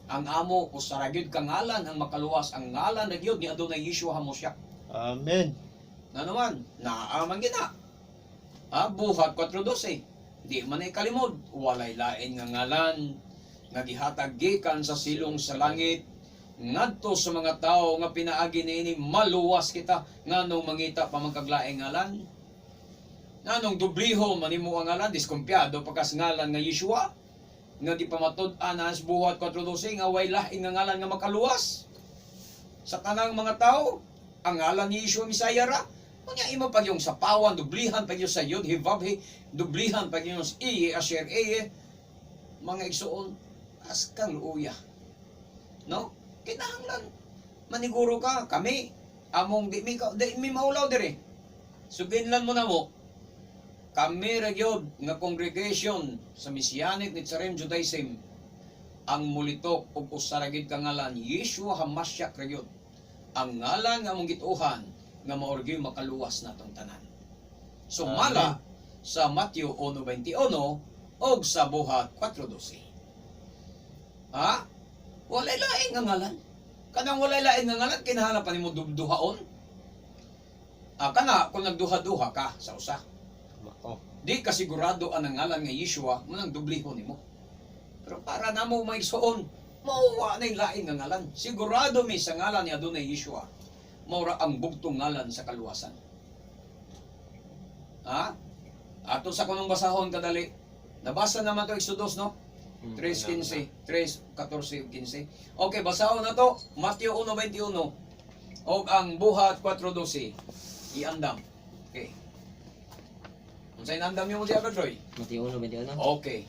Ang amo usa ra gyud ka ngalan ang makaluwas, ang ngalan ra gyud ni Adonai Yeshua HaMoshiach. Amen. Na naman, naaman gina. Ha, Buhat 4:12. Di man ay kalimod, walay lain nga ngalan nga gihatag gikan sa silong sa langit ngadto sa mga tao nga pinaagi niini maluwas kita. Nganong mangita pa man kag laing ngalan? Nganong dubliho man nimo ang ngalan? Diskumpiyado pagkas ngalan nga Yeshua nga gipamatud-an sa Buhat 4:12 nga way lain nga ngalan nga makaluwas sa tanang mga tao, ang ngalan ni Yeshua Misaya ra. Unya imo pag yung sapawan, dublihan pag yung sa Yud He Vav He, dublihan pag yung sa Iye Asher Eye, mga igsuon, askang luuya. No? Kinahanglan maniguro ka kami among di mi maulaw dire. Suginlan mo na mo kami ra gyud nga congregation sa Messianic Netzarim Judaism ang mulitok og usa ra gyud ka ngalan, Yeshua HaMashiach ra gyud ang ngalan nga among gituohan nga mao ra gyud makaluwas natong tanan. Sumala sa Matthew 1:21 og sa Buhat 4:12. Ha? Walay lain nga ngalan. Kanang walay lain nga ngalan, kinahanglan pa nimo dubduhaon. Ah, kana kung nagduha-duha ka sa usa. Mao. Di ka sigurado ang ngalan nga Yeshua, mo nang dubliho nimo. Pero para namo maigsuon, mauwa na yung lain nga ngalan. Sigurado mi sa ngalan ni Adonai Yeshua, maura ang bugtong ngalan sa kaluwasan. Ha? Ato sa kunong basahon kadali. Nabasa naman to Exodus, no? 3:15, 3:14, 15. Okay, basahon na to. Matthew 1:21 og ang Buhat 4:12. Iandam. Okay. Unsay nandam nimo diya, Brother Troy? Mateo 1:21. Okay.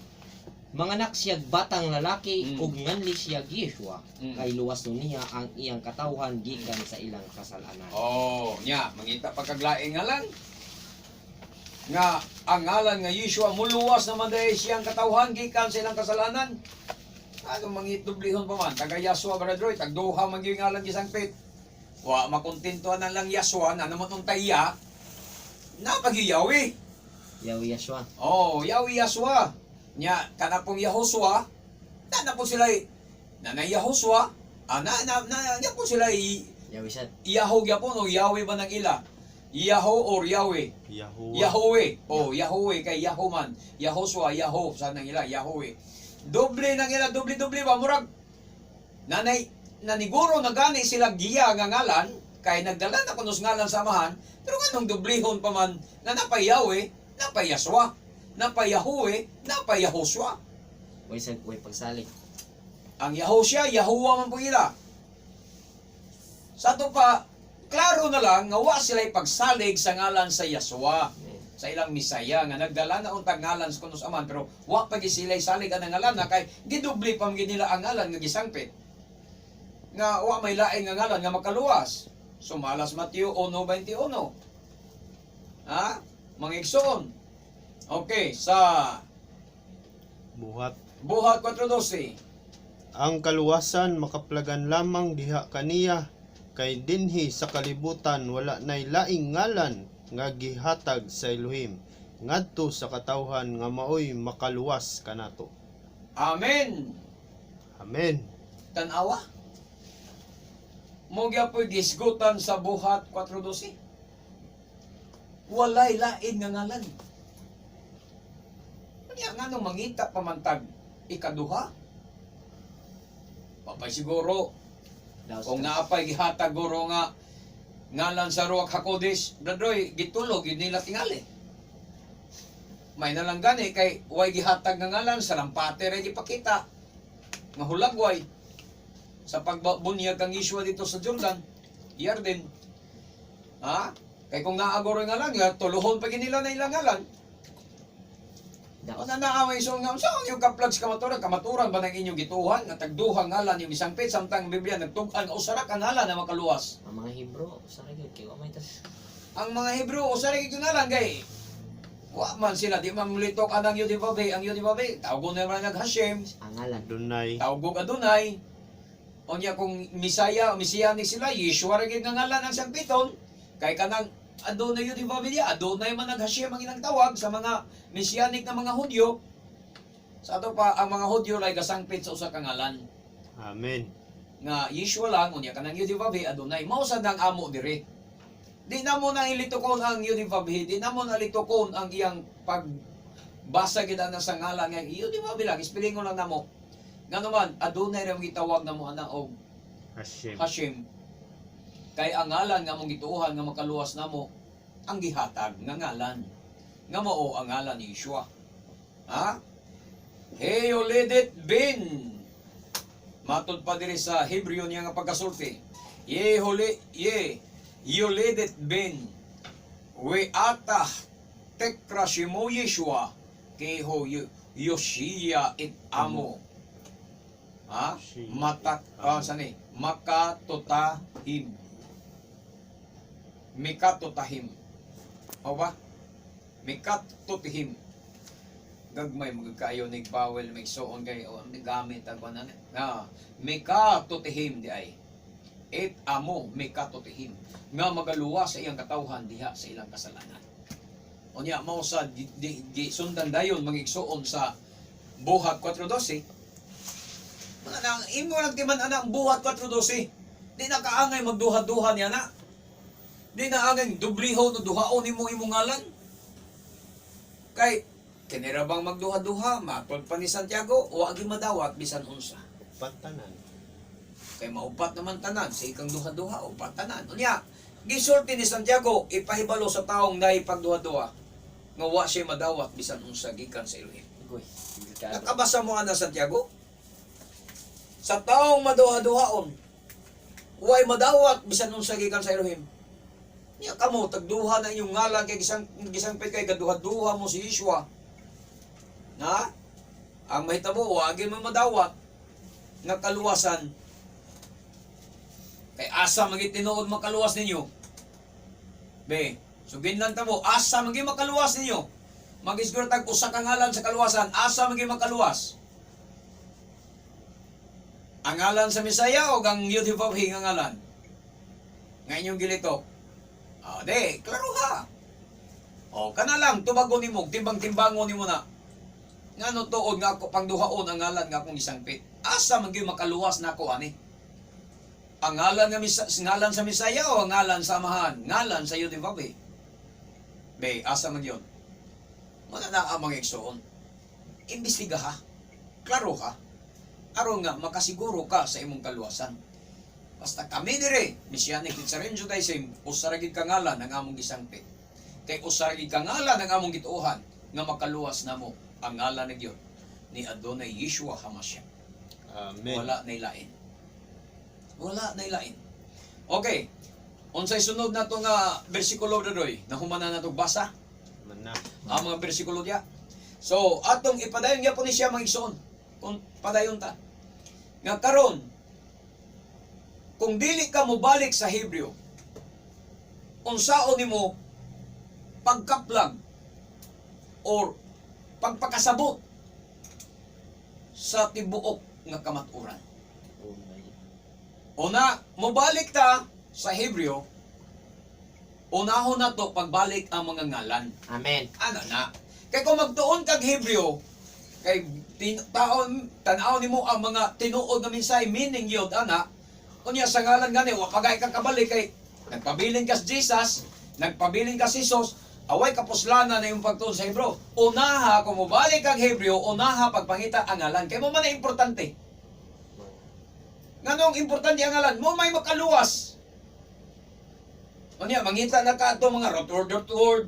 Manganak siya batang lalaki ug nganli siya Yeshua kay luwas niya ang iyang katawhan gikan sa ilang kasalanan. Oh, nya, mangita pa kag laing ngalan. Nga ang ngalan nga Yeshua muluwas naman dahil siyang katawhan gikan sa ilang kasalanan. Ano mangitublihon pa man, taga Yahshua, Brother Roy, tagduha man gyud ngalan gisangpit. Wa makontento na lang Yahshua na naman tong taya. Napagyawi. Yahweh Yeshua. Oh, Yahweh Yahshua. Nya kana pong Yahushua, na na po sila nanay Yahushua, ah, na na na, nya po sila Yahweh sad. Yaho gyapon o Yahweh ba ng ila? Yaho or Yahweh? Yahuwah. Yahweh. Oh, Yahweh kay Yaho man. Yahoshua, Yaho sa nang ila, Yahweh. Doble nang ila, doble-doble ba murag nanay naniguro na gani sila giya nga ngalan kay nagdala na kunos ngalan sa amahan, pero nganong doblehon pa man nga napay Yahweh, napay Yahshua, napay Yahweh, napay Yahoshua. Way sad way pagsalig. Ang Yahoshua, Yahuwah man po ila. Sa ato pa, klaro na lang nga wa sila pagsalig sa ngalan sa Yahshua, sa ilang Misaya nga nagdala na untag ngalan sa kunos aman, pero wa pa gyud sila salig ang ngalan na kay gidubli pa man gyud nila ang ngalan nga gisangpit nga wa may lain nga ngalan nga makaluwas. Sumalas Mateo 1:21. Ha, mga igsoon? Okay, sa Buhat. Buhat 4:12. Ang kaluwasan makaplagan lamang diha kaniya kay dinhi sa kalibutan wala nay laing ngalan nga gihatag sa Elohim ngadto sa katawhan nga maoy makaluwas kanato. Amen. Amen. Tanawa. Mo gyapoy gisgutan sa Buhat 4:12. Walay lain nga ngalan. Kanya nga nung mangita pamantag ikaduha. Papay siguro kung naapay gihatag guro nga ngalan sa Ruach HaKodesh, Bradroy, gitulog yun nila tingali. May nalang gani kay way gihatag nga ngalan sa lampate ra gipakita. Nga hulagway sa pagbunyag kang Yeshua dito sa Jordan, Yarden. Ha? Kay kung naagoro nga ngalan, nga tuluhon pa gyud nila na ilang ngalan. Daos. Una na away so nga sa yung kaplag sa kamaturan, kamaturan ba ng inyong gituhan nga tagduha ngalan yung isang pit samtang ang Biblia nagtug-an nga usa ra ka ngalan na makaluwas. Ang mga Hebro, usa ra gyud kay wa may tas. Ang mga Hebrew usa ra gyud ngalan kay wa man sila di man mulitok anang Yudhibabe, ang Yudhibabe tawgon na man nag Hashem, Ang ngalan. Adonai. tawgog Adonai. Unya kung Misaya o Mesianic sila, Yeshua ra gyud nga ngalan ang sangpiton kay kanang Adonai Yudhibabe niya, Adonai man nag Hashem ang ilang tawag sa mga Mesianic na mga Hudyo. Sa ato pa ang mga Hudyo lay gasangpit sa usa ka ngalan Amen. nga Yeshua lang unya kanang Yudhibabe Adonai mao sad ang amo diri. Di na mo na ilitukon ang Yudhibabe, di na mo na litukon ang iyang pagbasa gid ana sa ngalan nga Yudhibabe lang, ispilingon lang namo. Ngano man Adonai ra ang gitawag namo ana og Hashem. Hashem. Kay ang ngalan nga among gituohan nga makaluwas namo ang gihatag nga ngalan nga mao ang ngalan ni Yeshua. Ha? Heoledet bin. Matod pa diri sa Hebreo niya nga pagkasulti. Ye holi ye yoledet bin. We ata tekra shimo Yeshua keho Yoshia it amo. Ha? Yoshia Matak it ah, amo. sani makatotahim. Mikatotahim. O ba? Mikatotahim. Gagmay magkaayo nig bawel may suon kay o ang gamit ang kuan na. Ah, mikatotahim di ay. It amo mikatotahim nga magaluwas sa iyang katawhan diha sa ilang kasalanan. Unya mao sa di, di, di sundan dayon mga igsuon sa Buhat 4:12. Mga nang imo lang timan ana ang Buhat 4:12. Di na kaangay magduha-duha niya na. Di na angay dubliho no duhaon nimo imong ngalan. Kay kinira bang magduha-duha matod pa ni Santiago wa gyud madawat bisan unsa. Patanan. Kay maupat naman tanan sa ikang duha-duha upat tanan. Unya gisulti ni Santiago ipahibalo sa taong naipagduha-duha nga wa siya madawat bisan unsa gikan sa Elohim. Uy, delikado. Nakabasa mo ana Santiago? Sa taong maduha-duhaon, way madawat bisan unsa gikan sa Elohim. Nya kamo tagduha na inyong ngalan kay gisang gisangpit kay gaduha-duha mo si Yeshua. Na? Ang mahitabo wa gyud mo madawat nga kaluwasan. Kay asa man gyud tinuod makaluwas ninyo. Be, sugin lang ta mo, asa man gyud makaluwas ninyo. Magisguro tag usa ka ngalan sa kaluwasan, asa man gyud makaluwas. Ang ngalan sa Misaya o ang Yudhivavhi nga ngalan? Nga inyong gilitok. Ah, de, klaro ha. O, kana lang, tubago nimo, timbang-timbango nimo na. Ngano tuod nga ako pangduhaon ang ngalan nga akong gisangpit. Asa man gyud makaluwas nako ani? Ang ngalan nga misa, ngalan sa Misaya o ang ngalan sa Amahan? Ngalan sa Yudhivavhi. Be, asa man yun? Wala na ang mga igsoon. Imbestiga ha. Klaro ka. Aron nga makasiguro ka sa imong kaluwasan. Basta kami dire, Mesianic Nazarene Judaism, usa ra gid ka ngalan ang among gisangpit. Kay usa ra gid ka ngalan ang among gituohan nga makaluwas namo ang ngalan ni Dios ni Adonai Yeshua HaMashiach. Amen. Wala na ilain. Wala na ilain. Okay. Unsay sunod na to nga bersikulo Dodoy, nahuman na natong basa Mana. ang mga bersikulo diya. So, atong ipadayon gyapon ni siya mga igsoon. Kung padayon ta. Nga karon kung dili ka mobalik sa Hebreo, unsaon nimo pagkaplag or pagpakasabot sa tibuok nga kamatuoran. Oh my. Una, mobalik ta sa Hebreo, unahon na to pagbalik ang mga ngalan. Amen. Ana na. Kay kung magtuon kag Hebreo, kay taon tan-aw nimo ang mga tinuod nga mensahe meaning yun ana. Unya sa ngalan gani wa pagay ka kabalik kay nagpabilin ka sa Jesus, nagpabilin ka sa Jesus, away kapuslanan na yung pagtuon sa Hebreo. Unaha kung mobalik kag Hebreo, unaha pagpangita ang ngalan kay mo man na importante. Nganong importante ang ngalan mo may makaluwas. Unya mangita na ka ato mga root word, root word,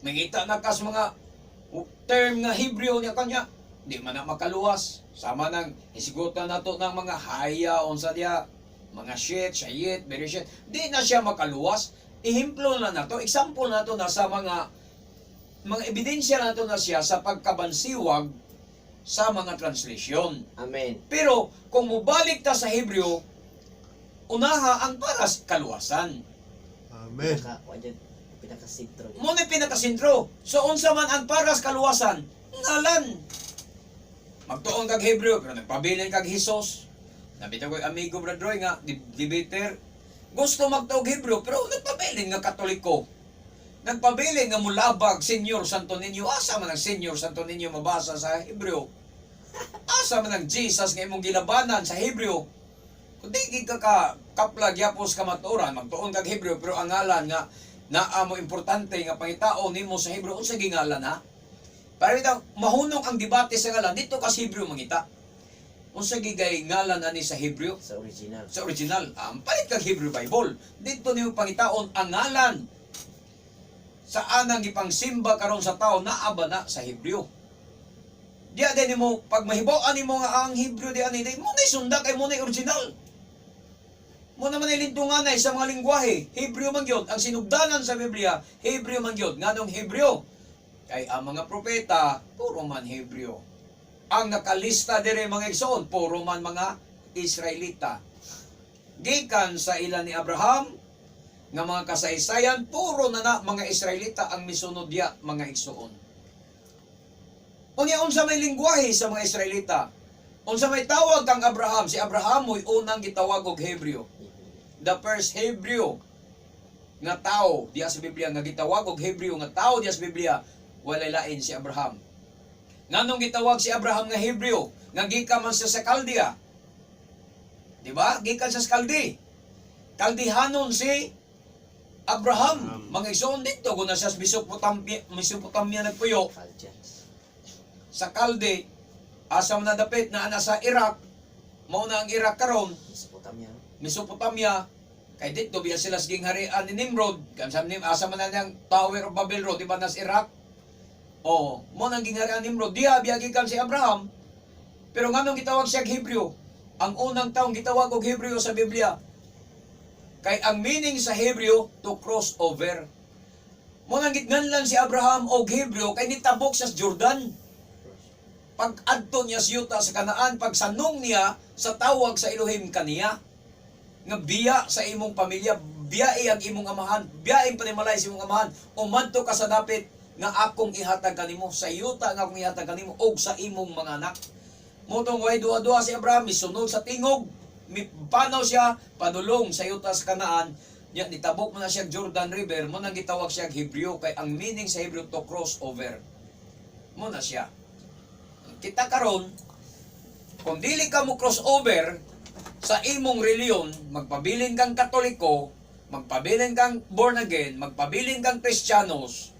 mangita na ka sa mga term nga Hebreo niya kanya, di man na makaluwas. Sama nang isigutan nato ng mga haya unsa diya, mga shit, shayit, bereshit. Di na siya makaluwas. Ehemplo na nato, example na to na sa mga Mga ebidensya nato na siya sa pagkabansiwag sa mga translation. Amen. Pero kung mobalik ta sa Hebreo, unaha ang para sa kaluwasan. Amen. Pinaka, wa dyan, pinakasintro. Mo na pinakasentro. So unsa man ang para sa kaluwasan? Ngalan. Magtuon kag Hebreo pero nagpabilin kag Hesus. Nabitaw ko'y amigo, Brad Roy, nga debater. Gusto magtuog Hebreo pero nagpabilin nga Katoliko. Nagpabilin nga mulabag Senyor Santo Niño. Asa man ang Senyor Santo Niño mabasa sa Hebreo? Asa man ang Jesus nga imong gilabanan sa Hebreo? Kung di ka ka kaplag yapos kamatuoran, magtuon kag Hebreo pero ang ngalan nga naa mo importante nga pangitao nimo sa Hebreo, unsa gingalan ha? Para bitaw mahunong ang debate sa ngalan dito ka sa Hebreo mangita. Unsa gigay ngalan ani sa Hebreo? Sa original. Sa original, ang palit kag Hebrew Bible. Dito nimo pangitaon ang ngalan sa anang gipangsimba karon sa tao naa ba na sa Hebreo. Diya din nimo pag mahibaw-an nimo nga ang Hebreo di ani mo na sunda kay mo na original. Mo naman ay lintunganay sa mga lingwahe. Hebreo man gyud ang sinugdanan sa Biblia, Hebreo man gyud. Nganong Hebreo? Kay ang mga propeta puro man Hebreo. Ang nakalista dire, mga igsoon, puro man mga Israelita. Gikan sa ilan ni Abraham nga mga kasaysayan, puro na na mga Israelita ang misunod diya, mga igsoon. Unya, unsa may lingwahe sa mga Israelita? Unsa may tawag kang Abraham? Si Abraham mo'y unang gitawag og Hebreo. The first Hebreo nga tao diya sa Biblia nga gitawag og Hebreo nga tao diya sa Biblia, walay lain si Abraham. Nganong gitawag si Abraham nga Hebreo? Nga gikan man siya sa Caldea. Di ba? Gikan siya sa Kaldi. Kaldihanon si Abraham. Abraham. Mga igsoon, dito kung na siya sa Mesopotamia, Mesopotamia nagpuyo Chaldeans. sa Kalde, asa man na dapit na ana sa Iraq, mao na ang Iraq karon, Mesopotamia. Mesopotamia, kay dito biya sila sa gingharian ni Nimrod, kan sa nim asa man na niyang Tower of Babel ro, di ba nas Iraq? Oh, mo nang gingharian ni Nimrod, diha biya gikan si Abraham. Pero nganong gitawag siya og Hebreo? Ang unang taong gitawag og Hebreo sa Biblia. Kay ang meaning sa Hebreo, to cross over. Mo nang gitnganlan si Abraham og Hebreo kay nitabok siya sa Jordan. Pag adto niya sa yuta sa Kanaan, pagsanong niya sa tawag sa Elohim kaniya, nga biya sa imong pamilya, biyae ang imong amahan, biyae ang panimalay sa imong amahan, umadto ka sa dapit nga akong ihatag kanimo, sa yuta nga akong ihatag kanimo, og sa imong mga anak. Motong way duha-duha si Abraham, misunod sa tingog, mipanaw siya, padulong sa yuta sa Kanaan, niya nitabok man na siya Jordan River, mo nang gitawag siya Hebreo, kay ang meaning sa Hebreo, to cross over. Mo na siya. Kita karon, kung dili ka mo crossover sa imong reliyon, magpabilin kang Katoliko, magpabilin kang born again, magpabilin kang Kristiyanos,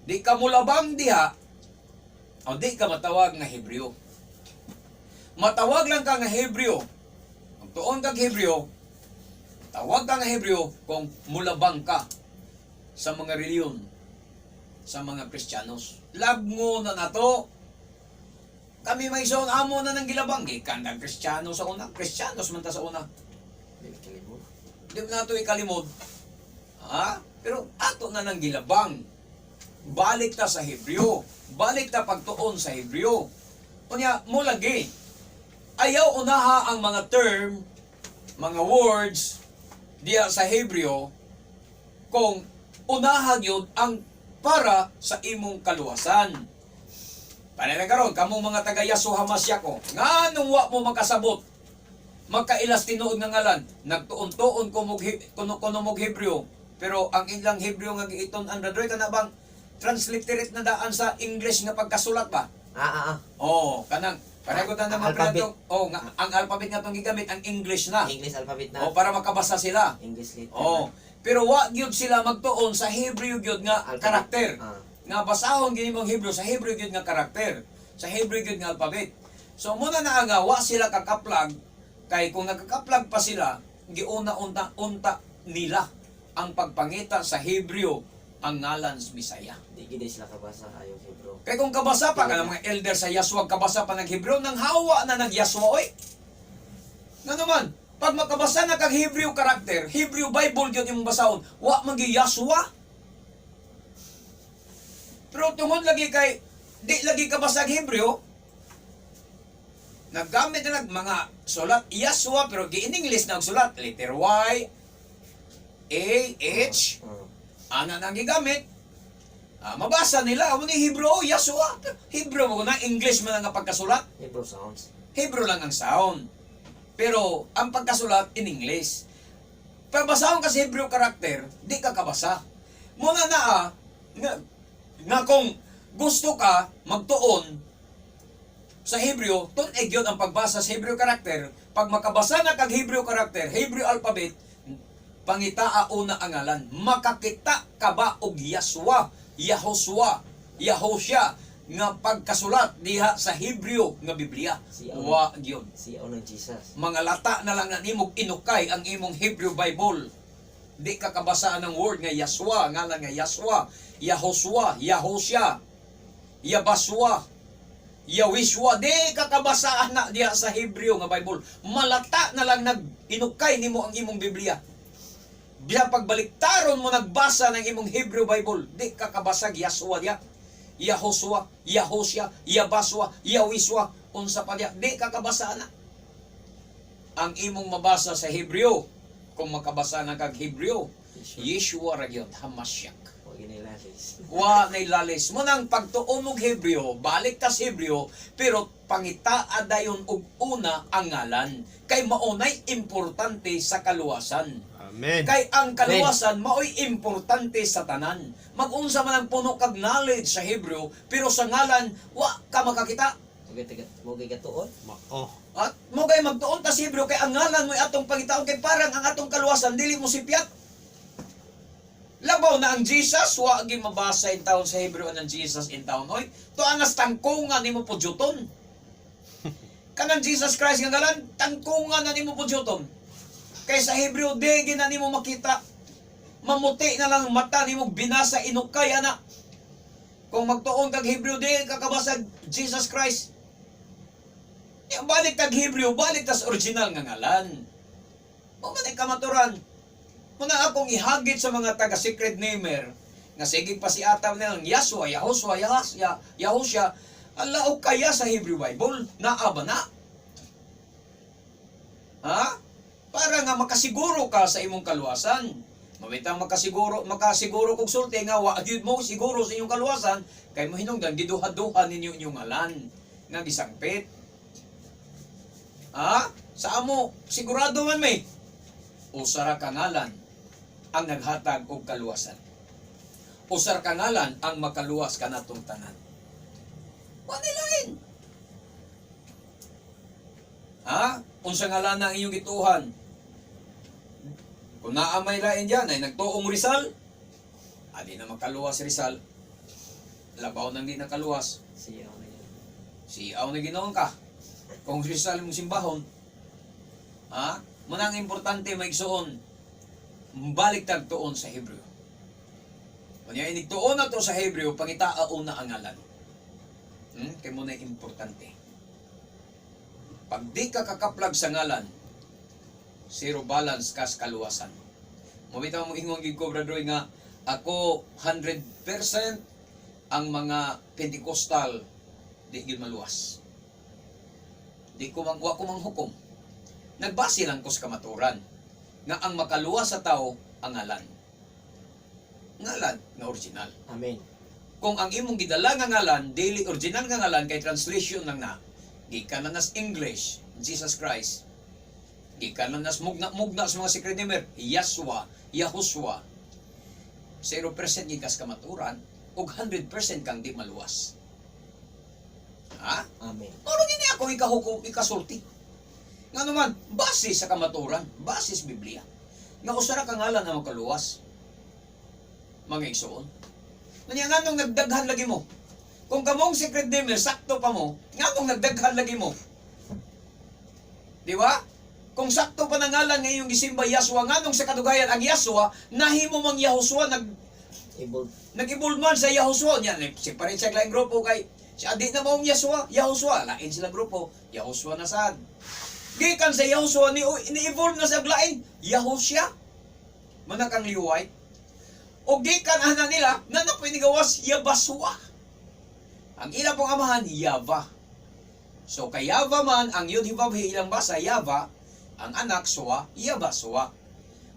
di ka mulabang diha, o di ka matawag nga Hebreo. Matawag lang ka nga Hebreo. Magtuon kang Hebreo, tawag ka nga Hebreo kung mulabang ka sa mga reliyon, sa mga Kristiyanos. Labngo na nato. Kami may son amo na ng gilabang. Gikan ng Kristiyano sa una. Kristiyanos man ta sa una. Dili kalimot. Di mo na ito ikalimod. Ha? Pero ato na ng gilabang. Balik ta sa Hebreo. Balik ta pagtuon sa Hebreo. Unya, mo lagi. Ayaw unaha ang mga term, mga words, diya sa Hebreo, kung unaha gyud ang para sa imong kaluwasan. Panay karon, kamong mga taga Yaso Hamasya ko, nganong wa mo makasabot, magkailas tinuod nga ngalan, nagtuon-tuon ko mog kuno kuno mog Hebreo, pero ang ilang Hebreo nga giiton-an, Radroy, kana bang transliterate na daan sa English nga pagkasulat ba? Ah, ah, ah. Oh, kanang pareho ta Ang naman alphabet. Oh, nga, ang alphabet nga tong gigamit ang English na. English alphabet na. Oh, para makabasa sila. English letter. Oh, pero wa gyud sila magtuon sa Hebreo gyud nga Alphabet. karakter. Ah. Nga basahon gyud imong Hebreo sa Hebreo gyud nga karakter, sa Hebreo gyud nga alphabet. So muna na nga wa sila kakaplag kay kung nagkakaplag pa sila, giuna unta unta nila ang pagpangita sa Hebreo ang ngalan sa Bisaya. Di gid sila kabasa ayo Hebrew. Kay kung kabasa pa kanang mga elder sa Yaswa, kabasa pa ng Hebreo, nang hawa na nagyaswa oy. Nga naman, pag makabasa na kag Hebreo karakter, Hebreo Bible gyud imong basahon, wa man gyud Yaswa. Pero tungod lagi kay di lagi ka basag Hebreo, naggamit na nag mga sulat Yahshua, pero gi-in English na ang sulat, letter Y A H, ana nang gigamit. Mabasa nila amo ni Hebrew, oh, Yahshua. Hebrew mo na, English man ang pagkasulat. Hebrew sounds. Hebrew lang ang sound. Pero ang pagkasulat in English. Pag basahon ka sa Hebrew character, di ka kabasa. Muna na nga kung gusto ka magtuon sa Hebreo, tun-ig yun ang pagbasa sa Hebrew character. Pag makabasa na kag Hebrew character, Hebrew alphabet, pangitaa una ang ngalan. Makakita ka ba og Yahshua, Yahosua, Yahosha nga pagkasulat diha sa Hebreo nga Biblia? Wa gyud. Siyaw ng Jesus. Mga lata na lang na nimog inukay ang imong Hebrew Bible. Di ka kabasaan ng word nga Yahshua, ngalan nga Yahshua, Yahosua, Yahosya, Yabaswa, Yahwishwa. Di ka kabasaan na diha sa Hebreo nga Bible. Malata na lang nag inukay nimo ang imong Biblia. Biya pagbaliktaron mo nagbasa ng imong Hebrew Bible, di ka kabasag Yahshua diha. Yahosua, Yahosya, Yabaswa, Yahwishwa, unsa pa diha, di ka kabasa na. Ang imong mabasa sa Hebreo, kung makabasa na kag Hebreo, Yeshua ra gyud, Hamashiach. Wa ginilalis. Wa nay lalis mo nang pagtuon og Hebreo, balik ta sa Hebreo, pero pangitaa dayon og una ang ngalan kay maunay importante sa kaluwasan. Amen. Kay ang kaluwasan maoy importante sa tanan. Magunsa man ang puno kag knowledge sa Hebreo, pero sa ngalan wa ka makakita. Mo gatuon. Mao. At mo kay magtuon ta sa Hebreo kay ang ngalan mo'y atong pangitaon kay parang ang atong kaluwasan dili mo sipyat. Labaw na ang Jesus, wa gi mabasa in taon sa Hebreo ang Jesus in taon oy. To angas tangkungan nimo pudyuton. Kanang Jesus Christ nga ngalan, tangkungan na nimo pudyuton. Kay sa Hebreo di gi na nimo makita. Mamuti na lang ang mata nimo binasa inukay ana. Kung magtuon kag Hebreo di ka kabasag Jesus Christ. Ya, balik tag Hebreo, balik tas original nga ngalan. Mao man ay kamaturan. Muna akong ihagit sa mga taga secret namer nga sige pa si atam nilang Yahshua, Yahoshua, Yahas, Ya, Yahusha, ala o kaya sa Hebrew Bible, naa ba na? Ha? Para nga makasiguro ka sa imong kaluwasan. Mabitang makasiguro, makasiguro kog sulti nga wa gyud mo siguro sa inyong kaluwasan kay mo hinungdan giduha-duha ninyo inyong ngalan nga gisangpit. Ha? Sa amo, sigurado man may. Usa ra ka ngalan ang naghatag og kaluwasan. Usa ra ka ngalan ang makaluwas kanatong tanan. Wa nilain. Ha? Unsa ngalan ang inyong gituhan? Kung naa may lain diyan ay nagtuong Rizal, adi na makaluwas si Rizal. Labaw nang di nakaluwas. Siyaw na yun. Siaw na ginoon ka. Kung Rizal mong simbahon. Ha? Munang importante maigsuon. Balik tag tuon sa Hebreo. Kunya inig tuon na to sa Hebreo, pangitaa una ang ngalan. Kay mo na importante. Pag di ka kakaplag sa ngalan, zero balance ka sa kaluwasan. Mabitaw mo ingon gid ko, Brother Roy, nga ako 100% ang mga Pentecostal di gyud maluwas. Di ko mang wa ko manghukom. Nagbase lang ko sa kamaturan nga ang makaluwas sa tao ang ngalan. Ngalan nga original. Amen. Kung ang imong gidala nga ngalan dili original nga ngalan kay translation lang na gikan na nas English Jesus Christ. Gikan na nas mugna-mugna sa mga secret namer Yahshua, Yahushua. 0% gikas kamaturan ug 100% kang di maluwas. Ha? Amen. Moro gini ako ikahukom, ikasulti. Nga naman, base sa kamaturan, base sa Biblia. Nga usa ra ka ngalan nga makaluwas. Mga igsoon. Nanya nga nung nagdaghan lagi mo. Kung kamong secret namer, sakto pa mo, nga nung nagdaghan lagi mo. Di ba? Kung sakto pa na ngalan nga iyong gisimba Yahshua, nga nung sa kadugayan ang Yahshua, nahimo mang Yahushua, Evolve. nag-evolve man sa Yahushua. Yan, si parin siya laing grupo kay siya di na maong Yahshua, Yahushua, lain sila grupo, Yahushua na sad. Gikan sa Yahushua, ni-evolve na sa lain, Yahushua. Manak ang liway. O gikan ana nila na napoy nigawas Yabaswa. Ang ila pong amahan Yava. So kay Yava man ang Yud He Vav He ilang basa Yava, ang anak Suwa, Yabaswa.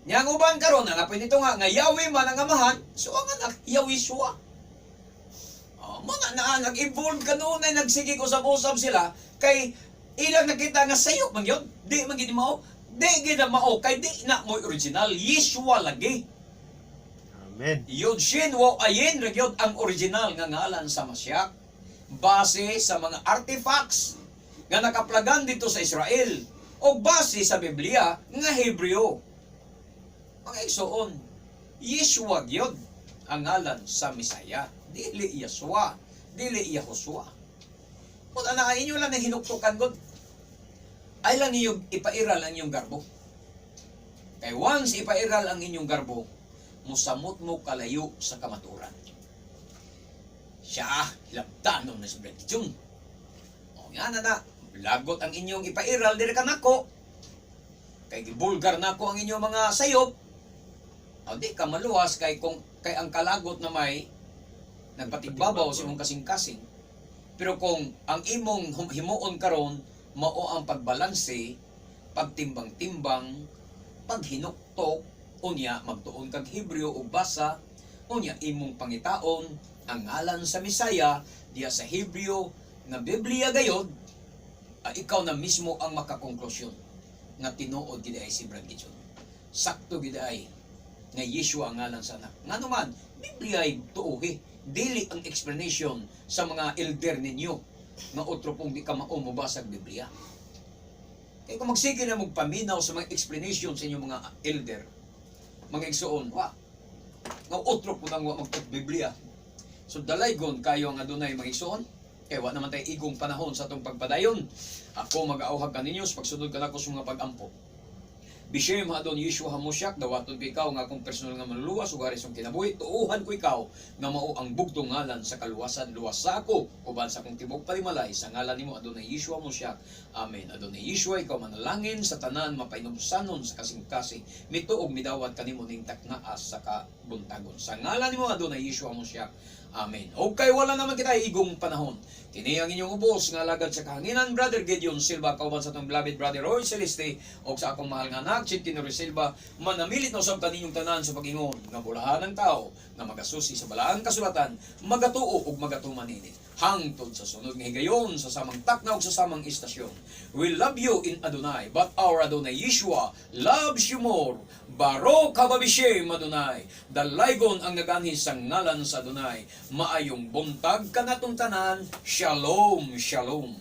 Nya ang uban karon ang apoy nito nga nga Yahweh man ang amahan, so ang anak Yahweh. Oh, mga na nag-evolve kanunay, nagsige ko usab-usab sila kay ilang nakita nga sayop man yun, di man gid mao, di gid na mao kay di na mo original Yeshua lagi. Amen. Yod Shin Waw Ayin ra gyud ang original nga ngalan sa Masyak base sa mga artifacts nga nakaplagan dito sa Israel o base sa Biblia nga Hebreo. Mga igsoon, Yeshua gyud ang ngalan sa Misaya. Dili Yeshua, dili Yahushua. Kung ana inyo lang ang hinuktukan gud, ay lang ninyo ipairal ang inyong garbo. Kay once ipairal ang inyong garbo, musamot mo kalayo sa kamaturan. Siya, hilabtanon na si Brad Jun. O nga na na, lagot ang inyong ipairal diri kanako. Kay gibulgar nako ang inyong mga sayop. O di ka maluwas kay kung kay ang kalagot na may nagpatigbabaw sa imong kasing-kasing. Pero kung ang imong himuon karon mao ang pagbalanse, pagtimbang-timbang, paghinuktok, unya magtuon kag Hebreo ug basa, unya imong pangitaon ang ngalan sa Misaya diya sa Hebreo nga Biblia gayod, ikaw na mismo ang makakonklusyon nga tinuod gid ay si Brad Gideon. Sakto gid ay nga Yeshua ang ngalan sa anak. Ngano man, Biblia ay tuohi. Dili ang explanation sa mga elder ninyo nga otro pong di ka mao mobasag Biblia. Kaya kung magsige na magpaminaw sa mga explanation sa inyong mga elder, mga igsoon, wa, nga otro po nang wa magtuok Biblia. So dalaygon kayo ang adunay mga igsoon, kay wa naman tayo igong panahon sa atong pagpadayon. Ako mag-auhag kaninyo sa pagsunod kanako sa mga pag-ampo. Bishem Adon Yeshua Hamashiach, dawaton ko ikaw nga akong personal nga manluluwas ug hari sa kinabuhi, tuohan ko ikaw nga mao ang bugtong ngalan sa kaluwasan, luwasa ako uban sa akong tibok palimalay sa ngalan nimo Adonai Yeshua Hamashiach. Amen. Adonai Yeshua, ikaw manalangin sa tanan mapainumsanon sa kasing-kasing, mituog midawat kanimo ning taknaas sa kabuntagon. Sa ngalan nimo Adonai Yeshua Hamashiach. Amen. Okay, wala naman kita igong panahon. Kini ang inyong ubos nga alagad sa kahanginan, Brother Gideon Silva, kauban sa atong beloved Brother Roy Celeste, og sa akong mahal nga anak, Chitino Silva, manamilit na usab kaninyong tanan sa pag-ingon nga bulahan ng tao nga magasusi sa balaang kasulatan, magatuo ug magatuman nini. Hangtod sa sunod nga higayon sa samang takna ug sa samang istasyon. We love you in Adonai, but our Adonai Yeshua loves you more. Baruch haba b'shem Adonai. Dalaygon ang naganhi sa ngalan sa Adonai. Maayong buntag kanatong tanan. Shalom, shalom.